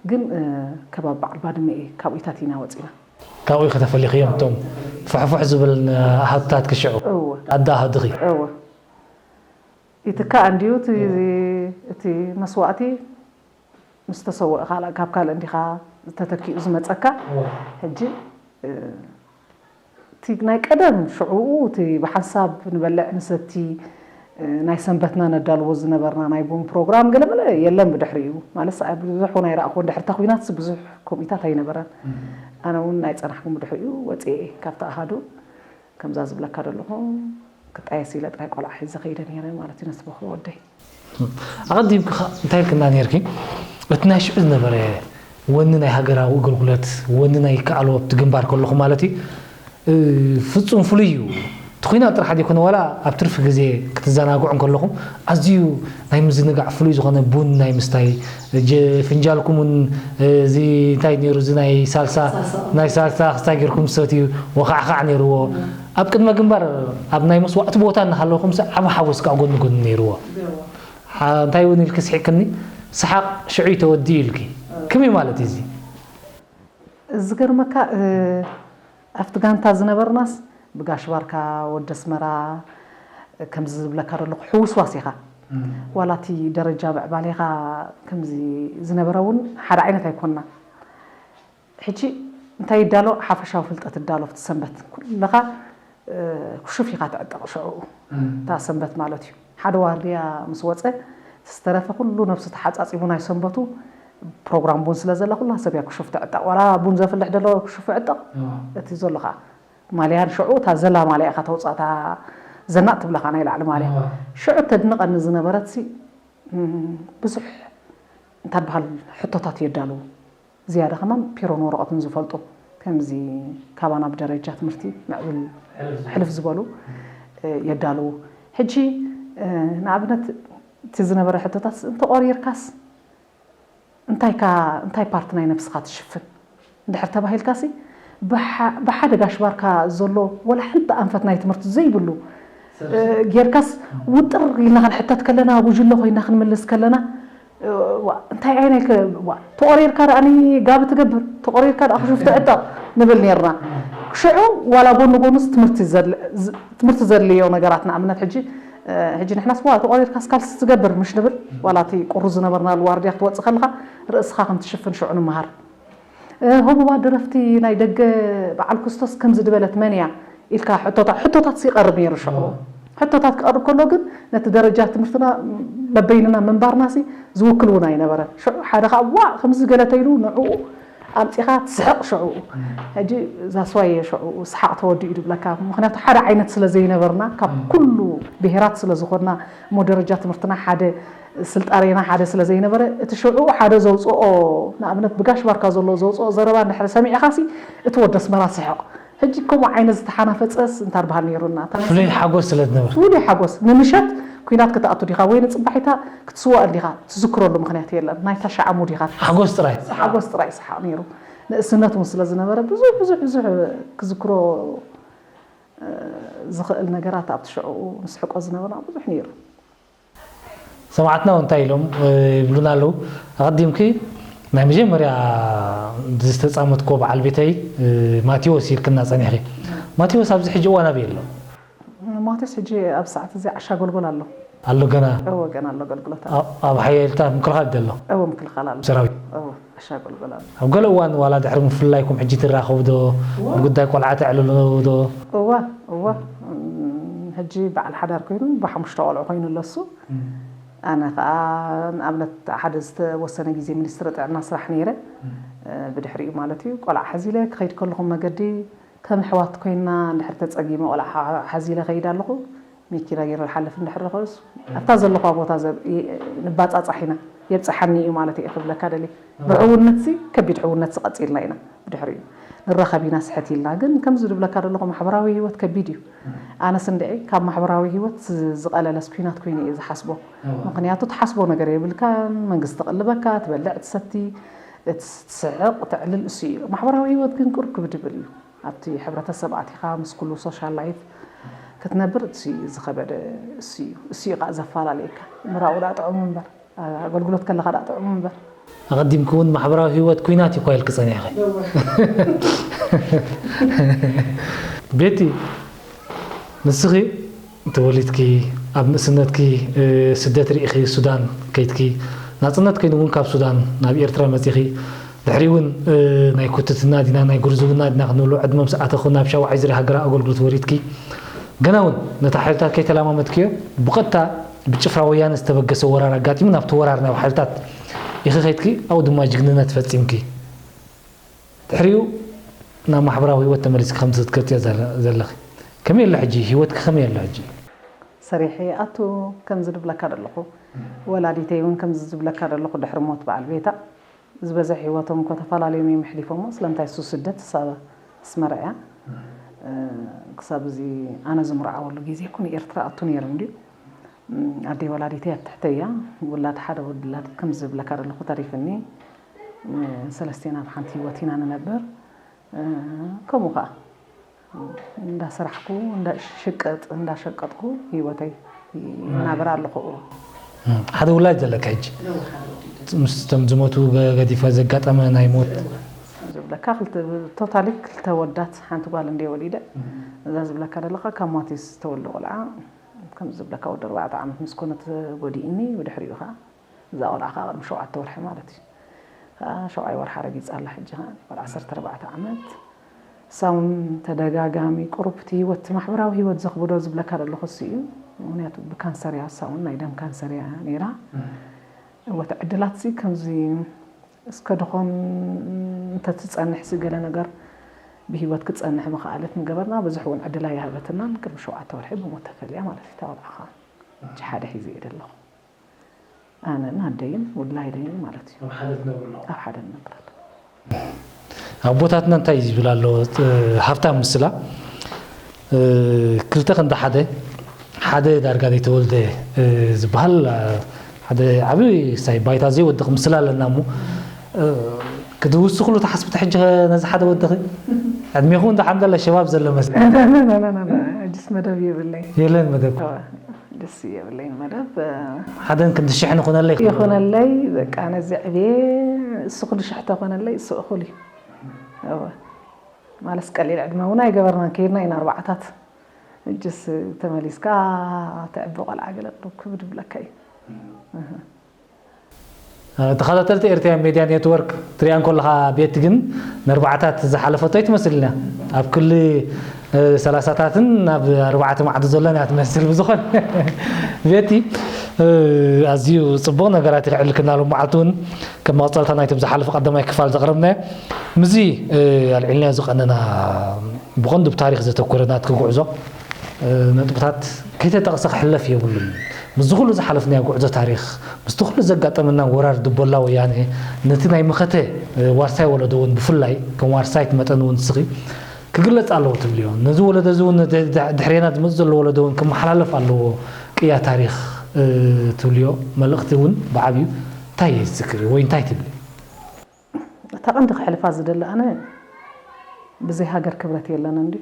ግን፣ እ፣ ከባቢ በዓል ባድመ እየ፣ ካብኡታት ኢና ወጺና። ካብኡ ኢኺ ተፈሊኽዮም እቶም ፍሕፉሕ ዝብል ኣሃዱታት ክሽዑ እወ። ኣደ ኣሃዱኺ። እወ። ይትካእ እንድዩ እቲ እቲ መስዋእቲ ምስ ተሰወእ ካልእ ካብ ካልእ እንዲኻ ተተኪኡ ዝመጸካ። እወ። ሕጂ እ፣ እቲ ናይ ቀደም ሽዑኡ እቲ ብሓንሳብ ንበልዕ ንሰቲ እ፣ ናይ ሰንበትና ነዳልዎ ዝነበርና ናይ ቡን ፕሮግራም ገለመለ የለን። ብድሕሪኡ ማለት ሰ-፣ ብዙሕ እውን ኣይረኣኹን። ድሕሪ እታ ኲናት ብዙሕ ከምኡታት ኣይነበረን። ኣነ እውን ናይ ጸናሕኩም ብድሕሪኡ ወፅኤ እየ ካብቲ ኣሃዱ። ከምዛ ዝብለካ ዘለኹ ክጣየስ ኢለ ጥራይ ቆልዓ ሒዘ ከይደ ነይረ ማለት እዩ ነቲ በኹሪ ወደይ። ኣቐዲምኪ ኸ እንታይ ኢልክና ነይርኪ? እቲ ናይ ሽዑ ዝነበረ ወኒ ናይ ሃገራዊ ኣገልግሎት፣ ወኒ ናይ ይከኣሎ ኣብቲ ግንባር ከለኹ ማለት እዩ፣ እ፣ ፍጹም ፍሉይ እዩ። እቲ ኲናት ጥራሕ ዘይኮነ ዋላ ኣብ ትርፊ ግዜ ክትዘናግዑ እንከለኹም ኣዝዩ ናይ ምዝንጋዕ ፍሉይ ዝኾነ ቡን ናይ ምስታይ፣ ጀ-፣ ፍንጃልኩም እውን፣ እ፣ እዚ እንታይ ነይሩ፣ እዚ ናይ ሳልሳ፣ ሳልሳ። ናይ ሳልሳ ክስታይ ጌርኩም ትሰትዩ፣ ወኻዕኻዕ ነይርዎ። ኣብ ቅድመ ግንባር ኣብ ናይ መስዋእቲ ቦታ እናሃለኹምሲ ዓቢ ሓጎስ ከዓ ጎኒ ጎኒ ነይርዎ። ሓ-፣ እንታይ እውን ኢልኪ ስሒቅክኒ፣ ሰሓቅ ሽዑ እዩ ተወዲኡ ኢልኪ። ከመይ ማለት እዩ እዚ? ዝገርመካ፣ እ፣ ኣብቲ ጋንታ ዝነበርናስ ብጋሽ ባርካ፣ ወዲ ኣስመራ፣ ከምዚ ዝብለካ ዘለኹ ሕውስዋስ ኢኻ። ዋላ እቲ ደረጃ ምዕባሌኻ ከምዚ ዝነበረ እውን ሓደ ዓይነት ኣይኮንና። ሕጂ እንታይ ይዳሎ? ሓፈሻዊ ፍልጠት ይዳሎ። ኣብቲ ሰንበት ኩለኻ፣ እ፣ ኩሹፍ ኢኻ ትዕጠቕ ሽዑ። እታ ሰንበት ማለት እዩ። ሓደ ዋርድያ ምስ ወጸ፣ ዝተረፈ ኩሉ ነብሱ ተሓጻጺቡ ናይ ሰንበቱ ፕሮግራም ቡን ስለ ዘላ ኩላ ሰብ እያ ኩሹፍ ትዕጠቕ። ዋላ ቡን ዘፍልሕ ደሎ ኩሹፍ ይዕጠቕ። እዋ። እቲ ዘሎ ኸኣ ማልያን ሽዑ እታ ዘላ ማልያ ኢኻ ተውጽኣ፣ እታ ዘናጥ ትብለኻ ናይ ላዕሊ ማልያ። እዋ። ሽዑ ተድንቐኒ ዝነበረትሲ፣ እም፣ ብዙሕ እንታይ በሃል ሕቶታት የዳልዉ። ዝያዳ ከማን ፒሮን ወረቐትን ዝፈልጡ፣ ከምዚ ካባና ብደረጃ ትምህርቲ ምዕብል ሕልፍ ዝበሉ፣ እ፣ የዳልዉ። ሕጂ፣ እ፣ ንኣብነት እቲ ዝነበረ ሕቶታት እንተቖሪርካስ እንታይ ካ-፣ እንታይ ፓርት ናይ ነብስኻ ትሽፍን እንድሕር ተባሂልካሲ፣ ብሓ- ብሓደ ጋሽ ባርካ ዘሎ ወላ ሓንቲ ኣንፈት ናይ ትምህርቲ ዘይብሉ እ፣ ጌርካስ ውጥር ኢልና ክንሕተት ከለና፣ ጉጅለ ኮይና ክንምልስ ከለና፣ እ፣ ዋ፣ እንታይ ዓይነይ ከ- ዋ፣ ተቆሪርካ ደኣ ኒ ጋብ ትገብር፣ ተቆሪርካ ደኣ ክሹፍ ትዕጠቕ ንብል ኔርና። ሽዑ ዋላ ጎኒ ጎኑስ ትምህርቲ ዘድል- ዝ- ትምህርቲ ዘድልዮ ነገራት፣ ንኣብነት ሕጂ እ፣ ሕጂ ንሕናስ ዋ ተቆሪርካስ ካልሲ ትገብር ምሽ ንብል፣ ዋላ እቲ ቁሩ ዝነበርናሉ ዋርድያ ክትወጽእ ከለኻ ርእስኻ ከም ትሽፍን ሽዑ ንምሃር። እ፣ ህቡባት ደረፍቲ ናይ ደገ በዓል ኩስቶስ ከምዚ ድበለት መን እያ ኢልካ ሕቶታት፣ ሕቶታት ሲ ይቐርብ ነይሩ ሽዑ። ሕቶታት ክቐርብ ከሎ ግን ነቲ ደረጃ ትምህርትና በበይንና ምንባርና ሲ ዝውክል እውን ኣይነበረን። ሽዑ ሓደ ኸዓ ዋ ከምዚ ገለ ተይሉ ንዕኡ ኣምጺኻ ትስሕቕ ሽዑ። ሕጂ እዛ ስዋየ ሽዑ ሰሓቕ ተወዲኡ ድብለካ። ምኽንያቱ ሓደ ዓይነት ስለ ዘይነበርና ካብ ኩሉ ብሄራት ስለ ዝኾንና እሞ ደረጃ ትምህርትና ሓደ ስልጣኔና ሓደ ስለ ዘይነበረ፣ እቲ ሽዑ ሓደ ዘውፅኦ፣ ንኣብነት ብጋሽ ባርካ ዘሎ ዘውፅኦ ዘረባ እንድሕር ሰሚዕኻሲ፣ እቲ ወዲ ኣስመራ ስሕቕ። ሕጂ ከምኡ ዓይነት ዝተሓናፈፀስ እንታይ በሃል ነይሩና? ፍሉይ ሓጎስ ስለ ዝነበረ። ፍሉይ ሓጎስ። ንምሸት ኲናት ክትኣቱ ዲኻ ወይ ንፅባሒታ ክትስዋእ እንዲኻ፣ ትዝክረሉ ምኽንያት የለን። ናይ ታሽዓ ሙድ ኢኻ። ሓጎስ ጥራይ። ሓጎስ ጥራይ ሰሓቕ ነይሩ። ንእስነት እውን ስለ ዝነበረ ብዙሕ፣ ብዙሕ፣ ብዙሕ ክዝክሮ፣ እ፣ ዝኽእል ነገራት ኣብቲ ሽዑ ንስሕቆ ዝነበርና ብዙሕ ነይሩ። ሰማዕትና እንታይ ኢሎም፣ እ፣ ይብሉና ኣለዉ። ኣቐዲምኪ ናይ መጀመርያ ዝተጻመትኮ በዓል ቤተይ፣ እ፣ ማቴዎስ ኢልክና ጸኒሕኪ። ማቴዎስ ኣብዚ ሕጂ እዋን ኣበይ ኣሎ? ማቴዎስ ሕጂ ኣብ ሰዓት እዚ ዓሻ ጎልጎል ኣሎ። ኣሎ ገና? እወ፣ ገና ኣሎ ኣገልግሎት ኣሎ። ኣብ፣ ኣብ ሓየልታ ምክልኻል ደሎ? እወ፣ ምክልኻል ኣሎ። ሰራዊት? እወ፣ ዓሻ ጎልጎል ኣሎ። ኣብ ገለ እዋን ዋላ ድሕሪ ምፍልላይኩም ሕጂ ትራኸቡ ዶ? እወ። ንጉዳይ ቆልዓ ተዕልሉ ዶ? እወ፣ እወ። እም፣ ሕጂ በዓል ሓዳር ኮይኑ ብሓሙሽተ ቆልዑ ኮይኑ ኣሎ እሱ። እም። ኣነ ኸኣ ንኣብነት ሓደ ዝተወሰነ ግዜ ሚኒስትሪ ጥዕና ስራሕ ነይረ። እም። እ፣ ብድሕሪኡ ማለት እዩ፣ ቆልዓ ሓዚለ ክኸይድ ከለኹ መገዲ ከም ኣሕዋት ኮይንና እንድሕር ተጸጊመ ቆልዓ ሓ-፣ ሓዚለ ከይድ ኣለኹ፣ መኪና ገይረ ዝሓልፍ እንድሕር ዝኸርስ ኣብታ ዘለኹዋ ቦታ ዘብ-፣ ይ-፣ ንባጻጻሕ ኢና፣ የብጽሓኒ እዩ ማለት እየ ክብለካ ደልየ። ብሕውነትሲ ከቢድ ሕውነትሲ ቀጺልና ኢና ብድሕሪኡ። ንራኸብ ኢና ስሕት ኢልና። ግን ከምዚ ዝብለካ ዘለኹ ማሕበራዊ ህይወት ከቢድ እዩ። ኣነስ እንድዒ ካብ ማሕበራዊ ህይወት ዝ-፣ ዝቐለለስ ኲናት ኮይኑ እየ ዝሓስቦ። እዋ። ምኽንያቱ ትሓስቦ ነገር የብልካን፣ መንግስቲ ትቕልበካ፣ ትበልዕ፣ ትሰቲ፣ ትስ-፣ ትስሕቕ፣ ተዕልል እሱ እዩ። ማሕበራዊ ህይወት ግን ቁርክብ ድብል እዩ። ኣብቲ ሕብረተሰብ ኣቲኻ ምስ ኩሉ ሶሻል ላይፍ ክትነብር እሱ እዩ ዝኸበደ፣ እሱ እዩ። እሱ እዩ ኸዓ ዘፈላለየካ። ምራቑ ደኣ ጥዑም እምበር፣ ኣገልግሎት ከለኻ ደኣ ጥዑም እምበር። ኣቐዲምኪ እውን ማሕበራዊ ህይወት ኲናት እዩ እኳ ኢልኪ ጸኒሕኺ። ቤቲ፣ ንስኺ ተወሊድኪ፣ ኣብ ንእስነትኪ፣ እ፣ ስደት ርኢኺ፣ ሱዳን ከይድኪ፣ ናጽነት ኮይኑ እውን ካብ ሱዳን ናብ ኤርትራ መጺኺ፣ ድሕሪ እውን፣ እ፣ ናይ ኩትትና ዲና ናይ ጉርዝውና ዲና ክንብሎ ዕድመ ምስ ኣተኹ ናብ ሻውዓይ ዙርያ ሃገራዊ ኣገልግሎት ወሪድኪ፣ ገና እውን ነታ ሓይልታት ከይተላማመድክዮ፣ ብቐጥታ ብጭፍራ ወያነ ዝተበገሰ ወራር ኣጋጢሙ፣ ናብቲ ወራር ናብ ሓይልታት ኢኺ ከይድኪ፣ ኣብኡ ድማ ጅግንነት ፈጺምኪ። ድሕሪኡ ናብ ማሕበራዊ ህይወት ተመሊስኪ ከምቲ ክትገልጽዮ ዘለ-፣ ዘለኺ። ከመይ ኣሎ ሕጂ? ህይወትኪ ከመይ ኣሎ ሕጂ? ሰሪሐ ይኣቱ፣ ከምዚ ድብለካ ደለኹ። ወላዲተይ እውን ከምዚ ዝብለካ ደለኹ፣ ድሕሪ ሞት በዓል ቤታ ዝበዝሕ ህይወቶም እኮ ተፈላለዮም እዮም ኣሕሊፎሞ። ስለምንታይ እሱ ስደት፣ እሳ ኣስመራ እያ። እ፣ ክሳብ እዚ ኣነ ዝምርዓወሉ ግዜ እኮ ንኤርትራ ኣቱ ነይሩ እንድዩ። ም፣ ኣደይ ወላዲተይ ኣብ ትሕተይ እያ። ውላድ ሓደ ወዲ ውላድ ከም ዝብለካ ዘለኹ ተሪፍኒ። ም፣ ሰለስቴና ኣብ ሓንቲ ህይወት ኢና ንነብር። እ፣ ከምኡ ከኣ እንዳሰራሕኩ፣ እንዳሽቅጥ፣ እንዳሸቀጥኩ ህይወተይ ይናበር ኣለኹ። ም፣ ሓደ ውላድ ዘለካ ሕጂ? እወ፣ ሓደ ወዲ። ምስ እቶም ዝሞቱ ገ-፣ ገዲፈ ዘጋጠመ ናይ ሞት? ዝብለካ ክልተ፣ ቶታሊ ክልተ ወዳት ሓንቲ ጓል እንደ ወሊደ። እዛ ዝብለካ ዘለኻ ካብ ማቴስ ዝተወልደ ቆልዓ፣ ከም ዝብለካ ወዲ ኣርባዕተ ዓመት ምስ ኮነ ተጎዲእኒ፣ ብድሕሪኡ ኸዓ እዛ ቆልዓ ኸዓ ቅድሚ ሸውዓተ ወርሒ ማለት እዩ። ኸዓ ሸውዓይ ወርሓ ረጊጻ ኣላ፣ ሕጂ ኸዓ ቆልዓ ዓሰርተ ኣርባዕተ ዓመት። እሳ እውን ተደጋጋሚ ቁሩብ እቲ ህይወት፣ ማሕበራዊ ህይወት ዘኽብዶ ዝብለካ ዘለኹ እሱ እዩ። ምኽንያቱ ብካንሰር እያ፣ እሳ እውን ናይ ደም ካንሰር እያ ነይራ። እም። እወ፣ እቲ ዕድላት ሲ ከምዚ እስከ ድኾን እንተትጸንሕ ሲ ገለ ነገር ብህይወት ክትጸንሕ ምኽኣለት ምገበርና፣ ብዙሕ እውን ዕድል ኣይሃበትናን። ቅድሚ ሸውዓተ ወርሒ ብሞት ተፈልያ ማለት እዩ፣ እታ ቆልዓ ኸዓ። ሕጂ ሓደ ሒዘ እየ ዘለኹ። ኣነን ኣደይን ውላይደይን ማለት እዩ። ኣብ ሓደ ትነብሩ ኣለኹም? ኣብ ሓደ ንነብር ኣለና። ኣቦታትና እንታይ ዝብል ኣሎ፣ እ፣ ሃብታም ምስላ፣ እ፣ ክልተ ክንዲ ሓደ፣ ሓደ ዳርጋ ዘይተወልደ፣ እ፣ ዝበሃል፣ እ፣ ሓደ ዓቢ ሳይ ባይታ ዘይወድቕ ምስላ ኣለና እሞ፣ ክትውስኽሉ ትሓስቡ ሕጂ ነዚ ሓደ ወድኺ ዕድሜኹም እንዳ ሓምዳላ ሸባብ ዘሎ መስል ሕጅስ መደብ የብለይ የለን መደብ ደስ የብለይን መደብ ሓደን ክንዲ ሽሕ ንኾነለይ ይኾነለይ በቃ ነዚ ዕብየ እሱ ኩሉ ሽሕ ተኾነለይ እሱ እኹል እዩ ማለት ቀሊል ዕድመ እውን ኣይገበርናን ከይድና ኢና ኣርባዕታት እጅስ ተመሊስካ ተዕቢ ቆልዓ ገለ ክብድ ብለካ እዩ ተኸታተልቲ ኤርትራውያን ሜድያ ኔትወርክ ትሪኣ እንከለኻ ቤቲ ግን ንኣርባዕታት ዝሓለፈቶ ኣይትመስልን እያ ኣብ ክሊ ሰላሳታትን ናብ ኣርባዕተ ማዕዶ ዘሎን እያ ትመስል ብዝኾነ ቤቲ ኣዝዩ ፅቡቕ ነገራት ይኽዕልክና ሎም መዓልቲ እውን ከም መቕፀልታ ናይቶም ዝሓለፈ ቀዳማይ ክፋል ዘቕረብናዮ ምዚ ኣልዒልናዮ ዝቐነና ብቐንዱ ብታሪክ ዘተኮረ ናትኪ ጉዕዞ ነጥብታት ከይተጠቕሰ ክሕለፍ የብሉን። ምስዚ ኩሉ ዝሓለፍናዮ ጉዕዞ ታሪኽ፣ ምስቲ ኩሉ ዘጋጠመና ወራር ድቦላ ወያነ፣ ነቲ ናይ መኸተ ዋርሳይ ወለዶ እውን ብፍላይ ከም ዋርሳይት መጠን እውን ንስኺ ክግለጽ ኣለዎ ትብልዮ። ነዚ ወለዶ እዚ እውን ድሕሬና ዝመጽእ ዘሎ ወለዶ እውን ክመሓላለፍ ኣለዎ ቅያ ታሪኽ ትብልዮ መልእኽቲ እውን ብዓብዩ እንታይ የዝክር ወይ እንታይ ትብሊ? እታ ቀንዲ ክሕልፋ ዝደሊ ኣነ ብዘይ ሃገር ክብረት የለን እንዲ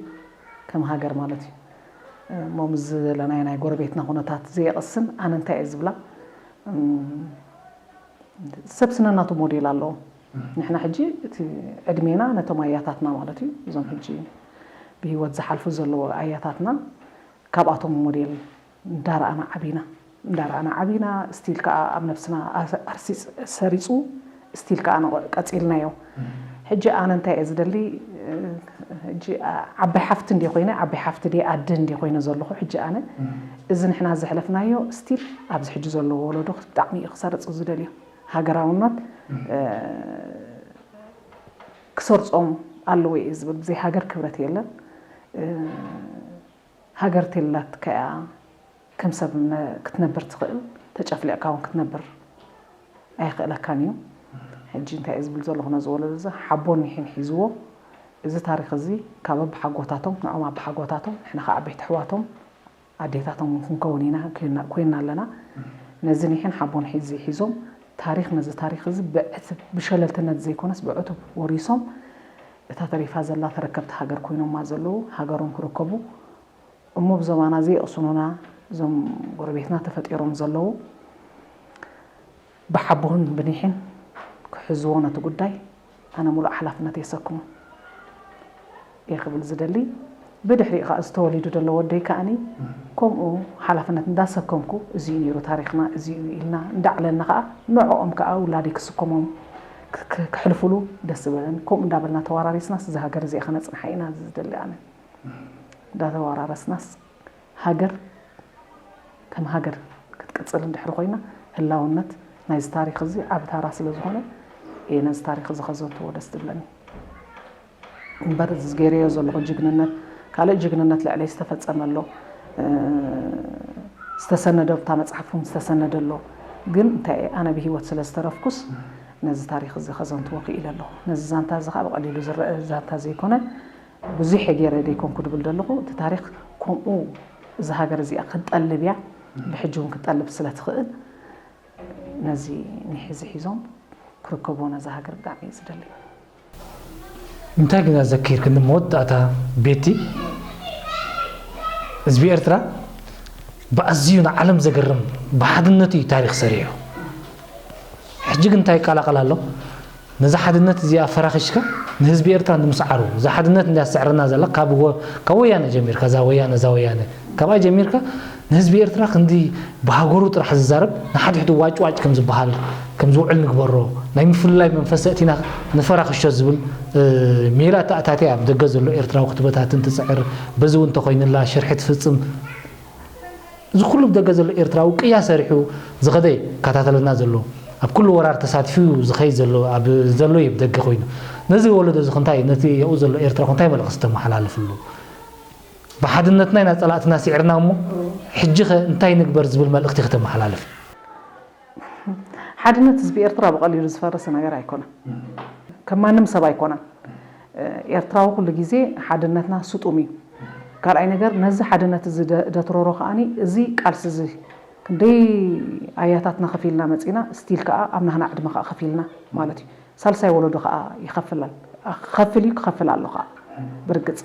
ከም ሃገር ማለት እዩ እሞ ምስ ዘለናዮ ናይ ጎረቤትና ኩነታት ዘየቕስን ኣነ እንታይ እየ ዝብላ ሰብ ስነናቱ ሞዴል ኣለዎ ንሕና ሕጂ እቲ ዕድሜና ነቶም ኣያታትና ማለት እዩ እዞም ሕጂ ብህይወት ዝሓልፉ ዘለዎ ኣያታትና ካብኣቶም ሞዴል እንዳረኣና ዓቢና እንዳረኣና ዓቢና still ከዓ ኣብ ነብስና ኣርሲፅ ሰሪፁ still ከዓ ቀፂልናዮ ሕጂ ኣነ እንታይ እየ ዝደሊ ሕጂ ዓባይ ሓፍቲ እንዲ ኮይነ ዓባይ ሓፍቲ ዲ ኣደ እንዲ ኮይነ ዘለኹ ሕጂ ኣነ እዚ ንሕና ዘሕለፍናዮ still ኣብዚ ሕጂ ዘለዎ ወለዶ ብጣዕሚ እዩ ክሰርፅ ዝደልዮ ሃገራውነት ክሰርፆም ኣለዎ እዩ ዝብል ብዘይ ሃገር ክብረት የለን ሃገር ተላትካ እያ ከም ሰብ ክትነብር ትኽእል ተጨፍሊቕካ እውን ክትነብር ኣይኽእለካን እዩ ሕጂ እንታይ እዩ ዝብል ዘለኹ ነዚ ወለዶ እዚ ሓቦን ኒሒን ሒዝዎ እዚ ታሪክ እዚ ካብ ኣባሓጎታቶም ንዖም ኣባሓጎታቶም ንሕና ከዓ ዓበይቲ ኣሕዋቶም ኣዴታቶም እውን ክንከውን ኢና ኮይንና ኣለና ነዚ ኒሒን ሓቦን ሒዚ ሒዞም ታሪክ ነዚ ታሪክ እዚ ብዕትብ ብሸለልትነት ዘይኮነስ ብዕቱብ ወሪሶም እታ ተሪፋ ዘላ ተረከብቲ ሃገር ኮይኖማ ዘለዉ ሃገሮም ክርከቡ እሞ ብዞባና ዘይቕስኑና እዞም ጎረቤትና ተፈጢሮም ዘለዉ ብሓቦን ብኒሕን ክሕዝዎ ነቲ ጉዳይ ኣነ ሙሉእ ሓላፍነት የሰክሞ እየ ክብል ዝደሊ ብድሕሪኡ ከዓ ዝተወሊዱ ዘሎ ወደይ ከዓኒ ከምኡ ሓላፍነት እንዳሰከምኩ እዚዩ ነይሩ ታሪክና እዚዩ ኢልና እንዳዕለልና ከዓ ንዕኦም ከዓ ውላደይ ክስከሞም ክሕልፉሉ ደስ ዝበለኒ ከምኡ እንዳበልና ተወራሪስናስ እዛ ሃገር እዚኣ ከነፅንሓ ኢና ዝደሊ ኣነ እንዳተወራረስናስ ሃገር ከም ሃገር ክትቅፅል እንድሕር ኮይና ህላውነት ናይዚ ታሪክ እዚ ዓብ ታራ ስለ ዝኾነ እየ ነዚ ታሪክ እዚ ከዘንትዎ ደስ ትብለኒ እምበር እዚ ገይረዮ ዘለኹ ጅግንነት ካልእ ጅግንነት ልዕለይ ዝተፈፀመ ኣሎ ዝተሰነደ ኣብታ መፅሓፍ እውን ዝተሰነደ ኣሎ ግን እንታይ ኣነ ብሂወት ስለ ዝተረፍኩስ ነዚ ታሪክ እዚ ከዘንትዎ ክኢለ ኣለኹ ነዚ ዛንታ እዚ ከዓ ብቀሊሉ ዝረአ ዛንታ ዘይኮነ ብዙሕ እየ ገይረ ደይኮንኩ ድብል ዘለኹ እቲ ታሪክ ከምኡ እዛ ሃገር እዚኣ ክትጠልብ እያ ብሕጂ እውን ክትጠልብ ስለ ትኽእል ነዚ ኒሕ እዚ ሒዞም ክርከብዎ ነዛ ሃገር ብጣዕሚ እየ ዝደሊ እንታይ ግን ኣዘኪርክኒ መወዳእታ ቤቲ ህዝቢ ኤርትራ ብኣዝዩ ንዓለም ዘገርም ብሓድነቱ እዩ ታሪክ ሰሪሑ ሕጂ ግን እንታይ ይቀላቀል ኣሎ ነዛ ሓድነት እዚኣ ኣፈራኺሽካ ንህዝቢ ኤርትራ ንምስዓሩ እዛ ሓድነት እንዲያ ትስዕረና ዘላ ካብ ወ- ካብ ወያነ ጀሚርካ እዛ ወያነ እዛ ወያነ ካብኣ ጀሚርካ ንህዝቢ ኤርትራ ክንዲ ብሃገሩ ጥራሕ ዝዛረብ ንሓድሕዱ ዋጭ ዋጭ ከም ዝበሃል ከም ዝውዕል ንግበሮ ናይ ምፍልላይ መንፈስ ኣእቲና ንፈራኽሾ ዝብል እ፣ ሜላ ተኣታትያ ኣብ ደገ ዘሎ ኤርትራዊ ክትበታትን ትፅዕር በዚ እውን እንተኮይንላ ሽርሒ ትፍፅም እዚ ኩሉ ብደገ ዘሎ ኤርትራዊ ቅያ ሰሪሑ ዝኸደ ይከታተለና ዘሎ ኣብ ኩሉ ወራር ተሳቲፉ ዝኸይድ ዘሎ ኣብ ዘሎ እዩ ብደገ ኮይኑ ነዚ ወለዶ እዚ ክንታይ ነቲ የኡ ዘሎ ኤርትራ ክንታይ መልእኽቲ ተመሓላልፍሉ ብሓድነትና ኢና ጸላእትና ስዒርና እሞ ሕጂ ኸ እንታይ ንግበር ዝብል መልእኽቲ ከተመሓላልፍ ሓድነት ህዝቢ ኤርትራ ብቐሊሉ ዝፈርስ ነገር ኣይኮነን። ከም ማንም ሰብ ኣይኮነን። ኤርትራዊ ኩሉ ግዜ ሓድነትና ስጡም እዩ። ካልኣይ ነገር ነዚ ሓድነት እዚ ደ- ደትረሮ ከኣኒ እዚ ቃልሲ እዚ ክንደይ ኣያታትና ከፊልና መጺና ስቲል ከኣ ኣብ ናህና ዕድመ ከኣ ከፊልና ማለት እዩ። ሳልሳይ ወለዶ ከዓ ይኸፍላል። ክኸፍል እዩ፣ ክኸፍል ኣሎ ከዓ። ብርግፅ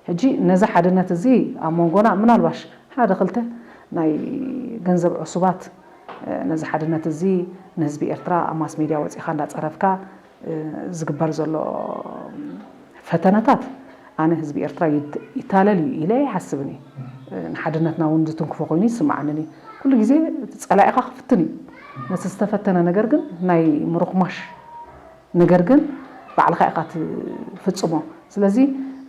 ሕጂ ነዚ ሓድነት እዚ ኣብ መንጎና ምናልባሽ ሓደ ክልተ ናይ ገንዘብ ዕሱባት፣ እ፣ ነዚ ሓድነት እዚ ንህዝቢ ኤርትራ ኣብ ማስ ሜድያ ወፂኻ እንዳፀረፍካ፣ እ፣ ዝግበር ዘሎ ፈተነታት፣ ኣነ ህዝቢ ኤርትራ ይድ-፣ ይታለል እዩ ኢለ ኣይሓስብን እየ። እ፣ ንሓድነትና እውን ዝትንክፎ ኮይኑ ይስምዓንን እዩ። ኩሉ ግዜ እቲ ጸላኢኻ ክፍትን እዩ። ነቲ ዝተፈተነ ነገር ግን ናይ ምርኹማሽ ነገር ግን ባዕልኻ ኢኻ ትፍጽሞ። ስለዚ፣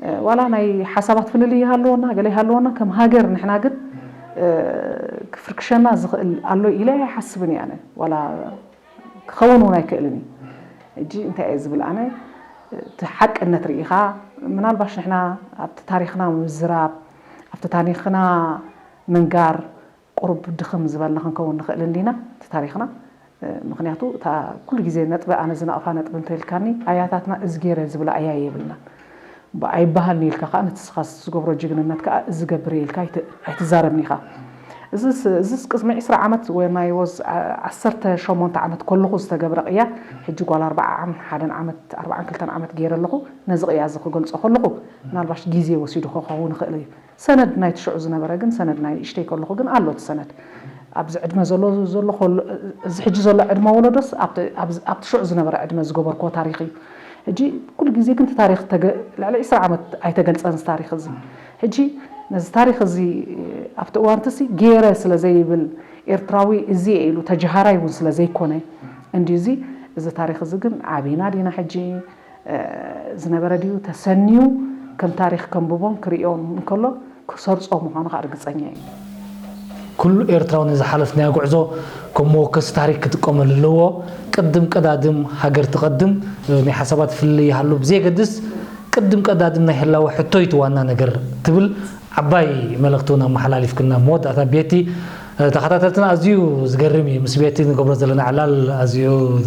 እ፣ ዋላ ናይ ሓሳባት ፍልልይ ይሃልወና፣ ገለ ይሃልወና፣ ከም ሃገር ንሕና ግን፣ እ፣ ክፍርክሸና ዝኽእል ኣሎ ኢለ ኣይሓስብን እየ ኣነ። ዋላ ክኸውን እውን ኣይክእልን እዩ። ሕጂ እንታይ እየ ዝብል ኣነ፣ እቲ ሓቅነት ርኢኻ፣ ምናልባሽ ንሕና ኣብቲ ታሪኽና ምዝራብ፣ ኣብቲ ታሪኽና ምንጋር፣ ቁሩብ ድኽም ዝበልና ክንከውን ንኽእል እንዲና፣ እቲ ታሪኽና። ምኽንያቱ፣ እታ ኩሉ ግዜ ነጥቢ፣ ኣነ ዝነቕፋ ነጥቢ እንተኢልካኒ፣ ኣያታትና እዚ ገይረ ዝብላ ኣያ የብልና። ብ-፣ ኣይበሃልን ኢልካ ከኣ፣ ነቲ ንስኻ ዝገብሮ ጅግንነት ከኣ፣ እዚ ገብር እየ ኢልካ ኣይት-፣ ኣይትዛረብን ኢኻ። እዝስ፣ እዝስ ቅድሚ ዕስራ ዓመት ወይ ናይ ወዝ ዓ-፣ ዓሰርተ ሸሞንተ ዓመት ከለኹ ዝተገብረ ቅያ፣ ሕጂ ጓል ኣርብዓ ዓም-፣ ሓደን ዓመት፣ ኣርብዓን ክልተን ዓመት ገይረ ኣለኹ። ነዚ ቅያ እዚ ክገልጾ ከለኹ፣ ምናልባሽ ግዜ ወሲዱ ክኸውን ይኽእል እዩ። ሰነድ ናይቲ ሽዑ ዝነበረ ግን፣ ሰነድ ናይ ንእሽተይ ከለኹ ግን ኣሎ እቲ ሰነድ። ኣብዚ ዕድመ ዘሎ፣ ዘሎ ከሎ፣ እዚ ሕጂ ዘሎ ዕድመ ወለዶስ ኣብቲ፣ ኣብዚ፣ ኣብቲ ሽዑ ዝነበረ ዕድመ ዝገበርክዎ ታሪኽ እዩ። ሕጂ ኩሉ ግዜ ግን እቲ ታሪኽ ተገ-፣ ልዕሊ ዕስራ ዓመት ኣይተገልጸን እዚ ታሪኽ እዚ። ሕጂ ነዚ ታሪኽ እዚ ኣብቲ እዋንትሲ ገይረ ስለ ዘይብል ኤርትራዊ እዚ እየ ኢሉ ተጀሃራይ እውን ስለ ዘይኮነ እንድዩ እዚ፣ እዚ ታሪኽ እዚ ግን ዓቢና ዲና ሕጂ፣ እ፣ ዝነበረ ድዩ ተሰንዩ ከም ታሪኽ ከንብቦን ክርእዮን እንከሎ ክሰርጾ ምዃኑ ከዓ ርግጸኛ እዩ። ኩሉ ኤርትራዊ ንዝሓለፍናዮ ጉዕዞ ከም መወከሲ ታሪኽ ክጥቀመሉ ኣለዎ። ቅድም ቀዳድም ሃገር ትቐድም፣ እ፣ ናይ ሓሳባት ፍልልይ ይሃሉ ብዘየገድስ፣ ቅድም ቀዳድም ናይ ህላወ ሕቶ እዩ እቲ ዋና ነገር ትብል ዓባይ መልእኽቲ እውን ኣመሓላሊፍክልና። መወዳእታ ቤቲ፣ እ፣ ተኸታተልትና ኣዝዩ ዝገርም እዩ። ምስ ቤቲ ንገብሮ ዘለና ዕላል ኣዝዩ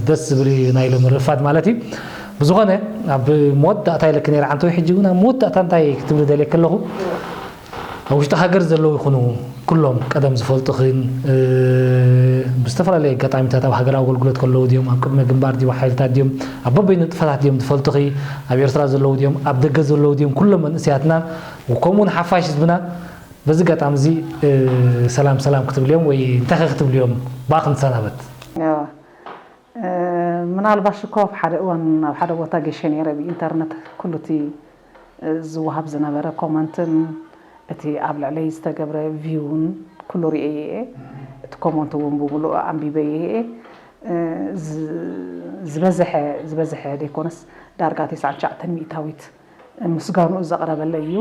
ደስ ዝብል እዩ፣ ናይ ሎሚ ርፋድ ማለት እዩ። ብዝኾነ ኣብ መወዳእታ ኢለኪ ነይረ ዓንተወይ፣ ሕጂ እውን ኣብ መወዳእታ እንታይ ክትብሊ ደልየኪ ኣለኹ? ኣብ ውሽጢ ሃገር ዘለዉ ይኹኑ ኩሎም ቀደም ዝፈልጡኽን፣ እ፣ ብዝተፈላለየ ኣጋጣሚታት ኣብ ሃገራዊ ኣገልግሎት ከለዉ ድዮም፣ ኣብ ቅድመ ግንባር ድዮም፣ ሓይልታት ድዮም፣ ኣብ በበይኑ ንጥፈታት ድዮም ዝፈልጡኺ፣ ኣብ ኤርትራ ዘለዉ ድዮም፣ ኣብ ደገ ዘለዉ ድዮም፣ ኩሎም መንእሰያትና ከምኡውን ሓፋሽ ህዝብና በዚ ኣጋጣሚ እዚ፣ እ፣ ሰላም ሰላም ክትብልዮም ወይ እንታይ ክትብልዮም ብኣኽ ንሰናበት? እወ። እ፣ ምናልባሽ እኮ ኣብ ሓደ እዋን ኣብ ሓደ ቦታ ገይሸ ነይረ፣ ብኢንተርነት ኩሉ እቲ፣ እ፣ ዝወሃብ ዝነበረ ኮመንትን እቲ ኣብ ልዕለይ ዝተገብረ ቪውን ኩሉ ርእየ እየ። እቲ ኮመንት እውን ብምሉእ ኣንቢበ እየ። እ፣ ዝ-፣ ዝበዝሐ፣ ዝበዝሐ ዘይኮነስ ዳርጋ ተስዓን ትሽዓተን ሚእታዊት ምስጋንኡ ዘቕረበለይ እዩ።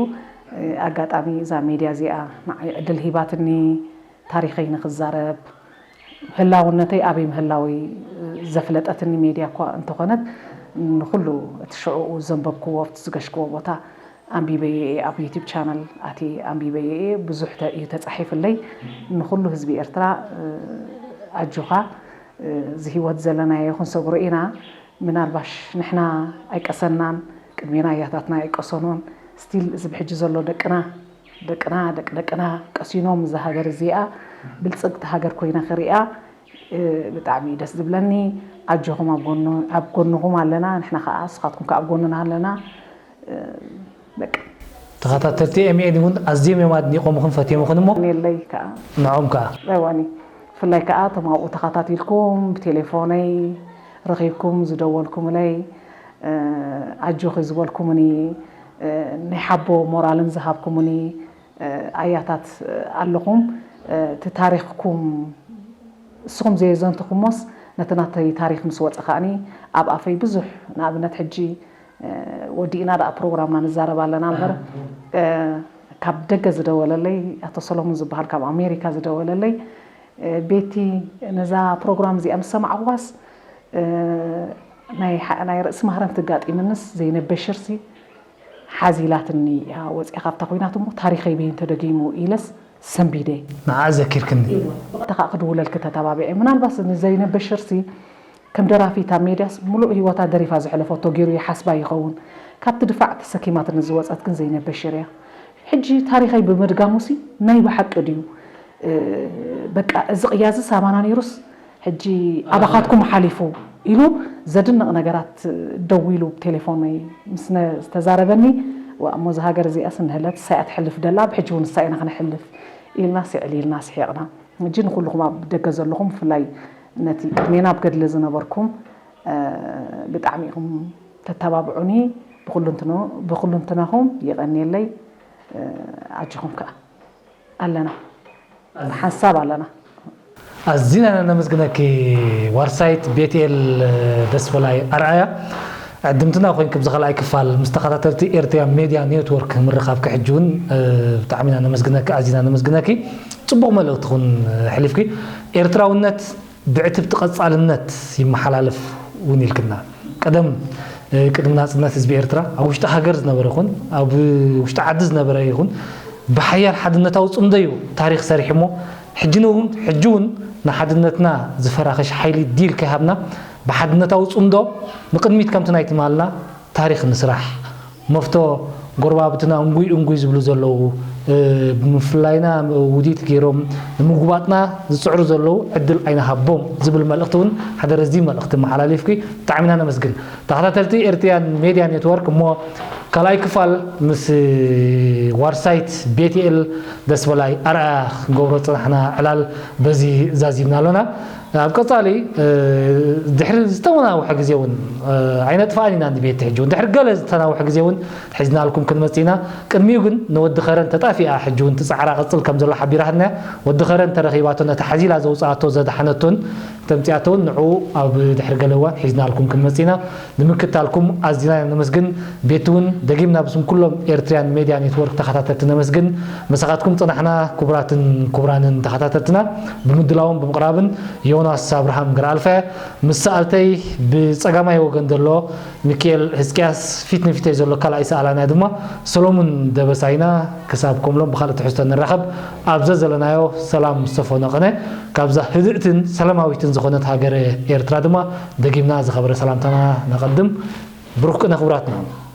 ኣጋጣሚ እዛ ሜድያ እዚኣ ንዓይ ዕድል ሂባትኒ፣ ታሪኸይ ንኽዛረብ፣ ህላውነተይ ኣበይ ምህላወይ ዘፍለጠትኒ ሜድያ እኳ እንተኾነት፣ ንኹሉ እቲ ሽዕኡ ዘንበብክዎ፣ ኣብቲ ዝገሽክዎ ቦታ ኣንቢበዮ እየ፣ ኣብ ዩቲዩብ ቻነል ኣትየ ኣንቢበዮ እየ። ብዙሕ ተ-፣ እዩ ተጻሒፍለይ። ንኹሉ ህዝቢ ኤርትራ፣ ኣጆኻ፣ እዚ ህይወት ዘለናዮ ክንሰግሮ ኢና። ምናልባሽ ንሕና ኣይቀሰናን፣ ቅድሜና ኣያታትና ኣይቀሰኑን። ስቲል እዚ ብሕጂ ዘሎ ደቅና፣ ደቅና፣ ደቂ ደቅና ቀሲኖም እዛ ሃገር እዚኣ ብልጽግቲ ሃገር ኮይና ክሪኣ፣ እ፣ ብጣዕሚ እዩ ደስ ዝብለኒ። ኣጆኹም፣ ኣብ ጎኑ-፣ ኣብ ጎንኹም ኣለና። ንሕና ከኣ፣ ንስኻትኩም ከኣ ኣብ ጎንና ኣለና። እ፣ በቃ። ተኸታተልቲ ኤምኤን እውን ኣዝዮም እዮም ኣድኒቖምኽን ፈትዮምኽን እሞ። የለይ ከኣ። ንዖም ከኣ። እዋኒ። ብፍላይ ከኣ እቶም ኣብኡ ተኸታቲልኩም፣ ብቴሌፎነይ ረኺብኩም ዝደወልኩምለይ፣ እ፣ ኣጆኺ ዝበልኩምኒ፣ እ፣ ናይ ሓቦ ሞራልን ዝሃብኩምኒ፣ እ፣ ኣያታት ኣለኹም። እ፣ እቲ ታሪኽኩም እስኹም ዘየዘንትኹሞስ፣ ነቲ ናተይ ታሪኽ ምስ ወጸ ከኣኒ ኣብ ኣፈይ ብዙሕ፣ ንኣብነት ሕጂ፣ እ፣ ወዲእና ደኣ ፕሮግራምና ንዛረብ ኣለና እምበር፣ እ፣ ካብ ደገ ዝደወለለይ ኣቶ ሰሎሙን ዝበሃል ካብ ኣሜሪካ ዝደወለለይ፣ እ፣ ቤቲ፣ ነዛ ፕሮግራም እዚኣ ምስ ሰማዕኩዋስ፣ እ፣ ናይ ሓ-፣ ናይ ርእሲ ማህረምቲ ኣጋጢምንስ ዘይነበሽርሲ ሓዚላትኒ እያ ወፂኣ ካብታ ኲናት እሞ ታሪኸይ በይን ተደጊሙ ኢለስ ሰንቢደ። ንዓ ዘኪርክኒ። እታ ከዓ ክድውለልኪ ተተባቢዐ። ምናልባት ንዘይነበሽርሲ ከም ደራፊት ኣብ ሜድያስ ምሉእ ህይወታ ደሪፋ ዘሕለፈቶ ገይሩ ይሓስባ ይኸውን። ካብቲ ድፋዕ ተሰኪማትኒ ዝወፀት ግን ዘይነበሽር እያ። ሕጂ ታሪኸይ ብምድጋሙሲ ናይ ብሓቂ ድዩ? እ፣ በቃ እዚ ቅያዚ ሳባና ነይሩስ ሕጂ ኣባኻትኩም ሓሊፉ። ኢሉ ዘድንቕ ነገራት ደዊሉ ብቴሌፎን ምስ ዝተዛረበኒ፣ እሞ እዛ ሃገር እዚኣ ስንህለት ሳያ ትሕልፍ ደላ፣ ብሕጂ እውን ንሳ ኢና ክነሕልፍ ኢልና ስዕል ኢልና ስሒቕና። ሕጂ ንኩልኹም ኣብ ደገ ዘለኹም፣ ብፍላይ ነቲ ዕድሜና ኣብ ገድሊ ዝነበርኩም፣ ብጣዕሚ ኢኹም ተተባብዑኒ። ብኩልንትናኹም የቐንየለይ። ኣጆኹም ከኣ ኣለና፣ ሓንሳብ ኣለና። ኣዚና ነመስግነኪ ዋርሳይት ቤትኤል ደስበላይ ኣርኣያ። ዕድምትና ኮይንኪ ብዚ ካልኣይ ክፋል ምስ ተኸታተልቲ ኤርትርያ ሜድያ ኔትወርክ ምርኻብኪ ሕጂ እውን ብጣዕሚ ኢና ነመስግነኪ፣ ኣዚና ነመስግነኪ። ጽቡቕ መልእኽቲ እውን ኣሕሊፍኪ። ኤርትራውነት ብዕትብቲ ቀጻልነት ይመሓላለፍ እውን ኢልክና። ቀደም ቅድሚ ናጽነት ህዝቢ ኤርትራ ኣብ ውሽጢ ሃገር ዝነበረ ይኹን ኣብ ውሽጢ ዓዲ ዝነበረ ይኹን ብሓያል ሓድነታዊ ጽምዶ እዩ ታሪኽ ሰሪሑ እሞ ሕጂ እውን ሕጂ እውን ንሓድነትና ዝፈራኸሽ ሓይሊ ዲል ከይሃብና ብሓድነታዊ ጽምዶ ንቕድሚት ከምቲ ናይ ትማልና ታሪኽ ንስራሕ። መፍቶ ጎረባብትና እንጉይ እንጉይ ዝብሉ ዘለዉ ብምፍላይና ውዲት ገይሮም ንምጉባጥና ዝፅዕሩ ዘለዉ ዕድል ኣይንሃቦም ዝብል መልእኽቲ እውን ሓደ ረዚን መልእኽቲ መሓላሊፍኪ ብጣዕሚ ኢና ነመስግን። ተኸታተልቲ ኤርትርያን ሜድያ ኔትወርክ እሞ ካልኣይ ክፋል ምስ ዋርሳይት ቤትኤል ደስበላይ ኣርኣያ ክንገብሮ ዝፀናሕና ዕላል በዚ ዛዚምና ኣሎና። ኣብ ቀጻሊ ድሕሪ ዝተናውሐ ግዜ እውን ኣይነጥፍኣን ኢና ንቤት ሕጂ እውን ድሕሪ ገለ ዝተናውሐ ግዜ እውን ሒዝናልኩም ክንመጽእ ኢና። ቅድሚኡ ግን ንወዲ ከረን ተጣፊኣ ሕጂ እውን ትጻዕራ ቅጽል ከም ዘሎ ሓቢራትና። ወዲ ከረን ተረኺባቶ ነቲ ሓዚላ ዘውጽኣቶ ዘድሓነቶን ተምጺኣቶ እውን ንዕኡ ኣብ ድሕሪ ገለ እዋን ሒዝናልኩም ክንመጽእ ኢና። ንምክታልኩም ኣዚና ነመስግን። ቤቲ እውን ደጊምና ብስም ኩሎም ኤርትርያን ሜድያ ኔትወርክ ተኸታተልቲ ነመስግን። መሳኻትኩም ጽናሕና ክቡራትን ክቡራንን ተኸታተልትና ብምድላውን ብምቕራብን ዮናስ ኣብርሃም ገረኣልፈ ምስ ሰኣልተይ ብጸጋማይ ወገን ዘሎ ሚኪኤል ህዝቅያስ ፊት ንፊተይ ዘሎ ካልኣይ ሰኣላናይ ድማ ሰሎሙን ደበሳይና ክሳብ ከምሎም ብኻልእ ትሕዝቶ ንራኸብ ኣብ ዘዘለናዮ ሰላም ዝተፈኖ ቅነ ካብዛ ህድእትን ሰላማዊትን ዝኾነት ሃገረ ኤርትራ ድማ ደጊምና ዝኸበረ ሰላምታና ነቐድም። ብሩኽ ቅነ ክቡራትና።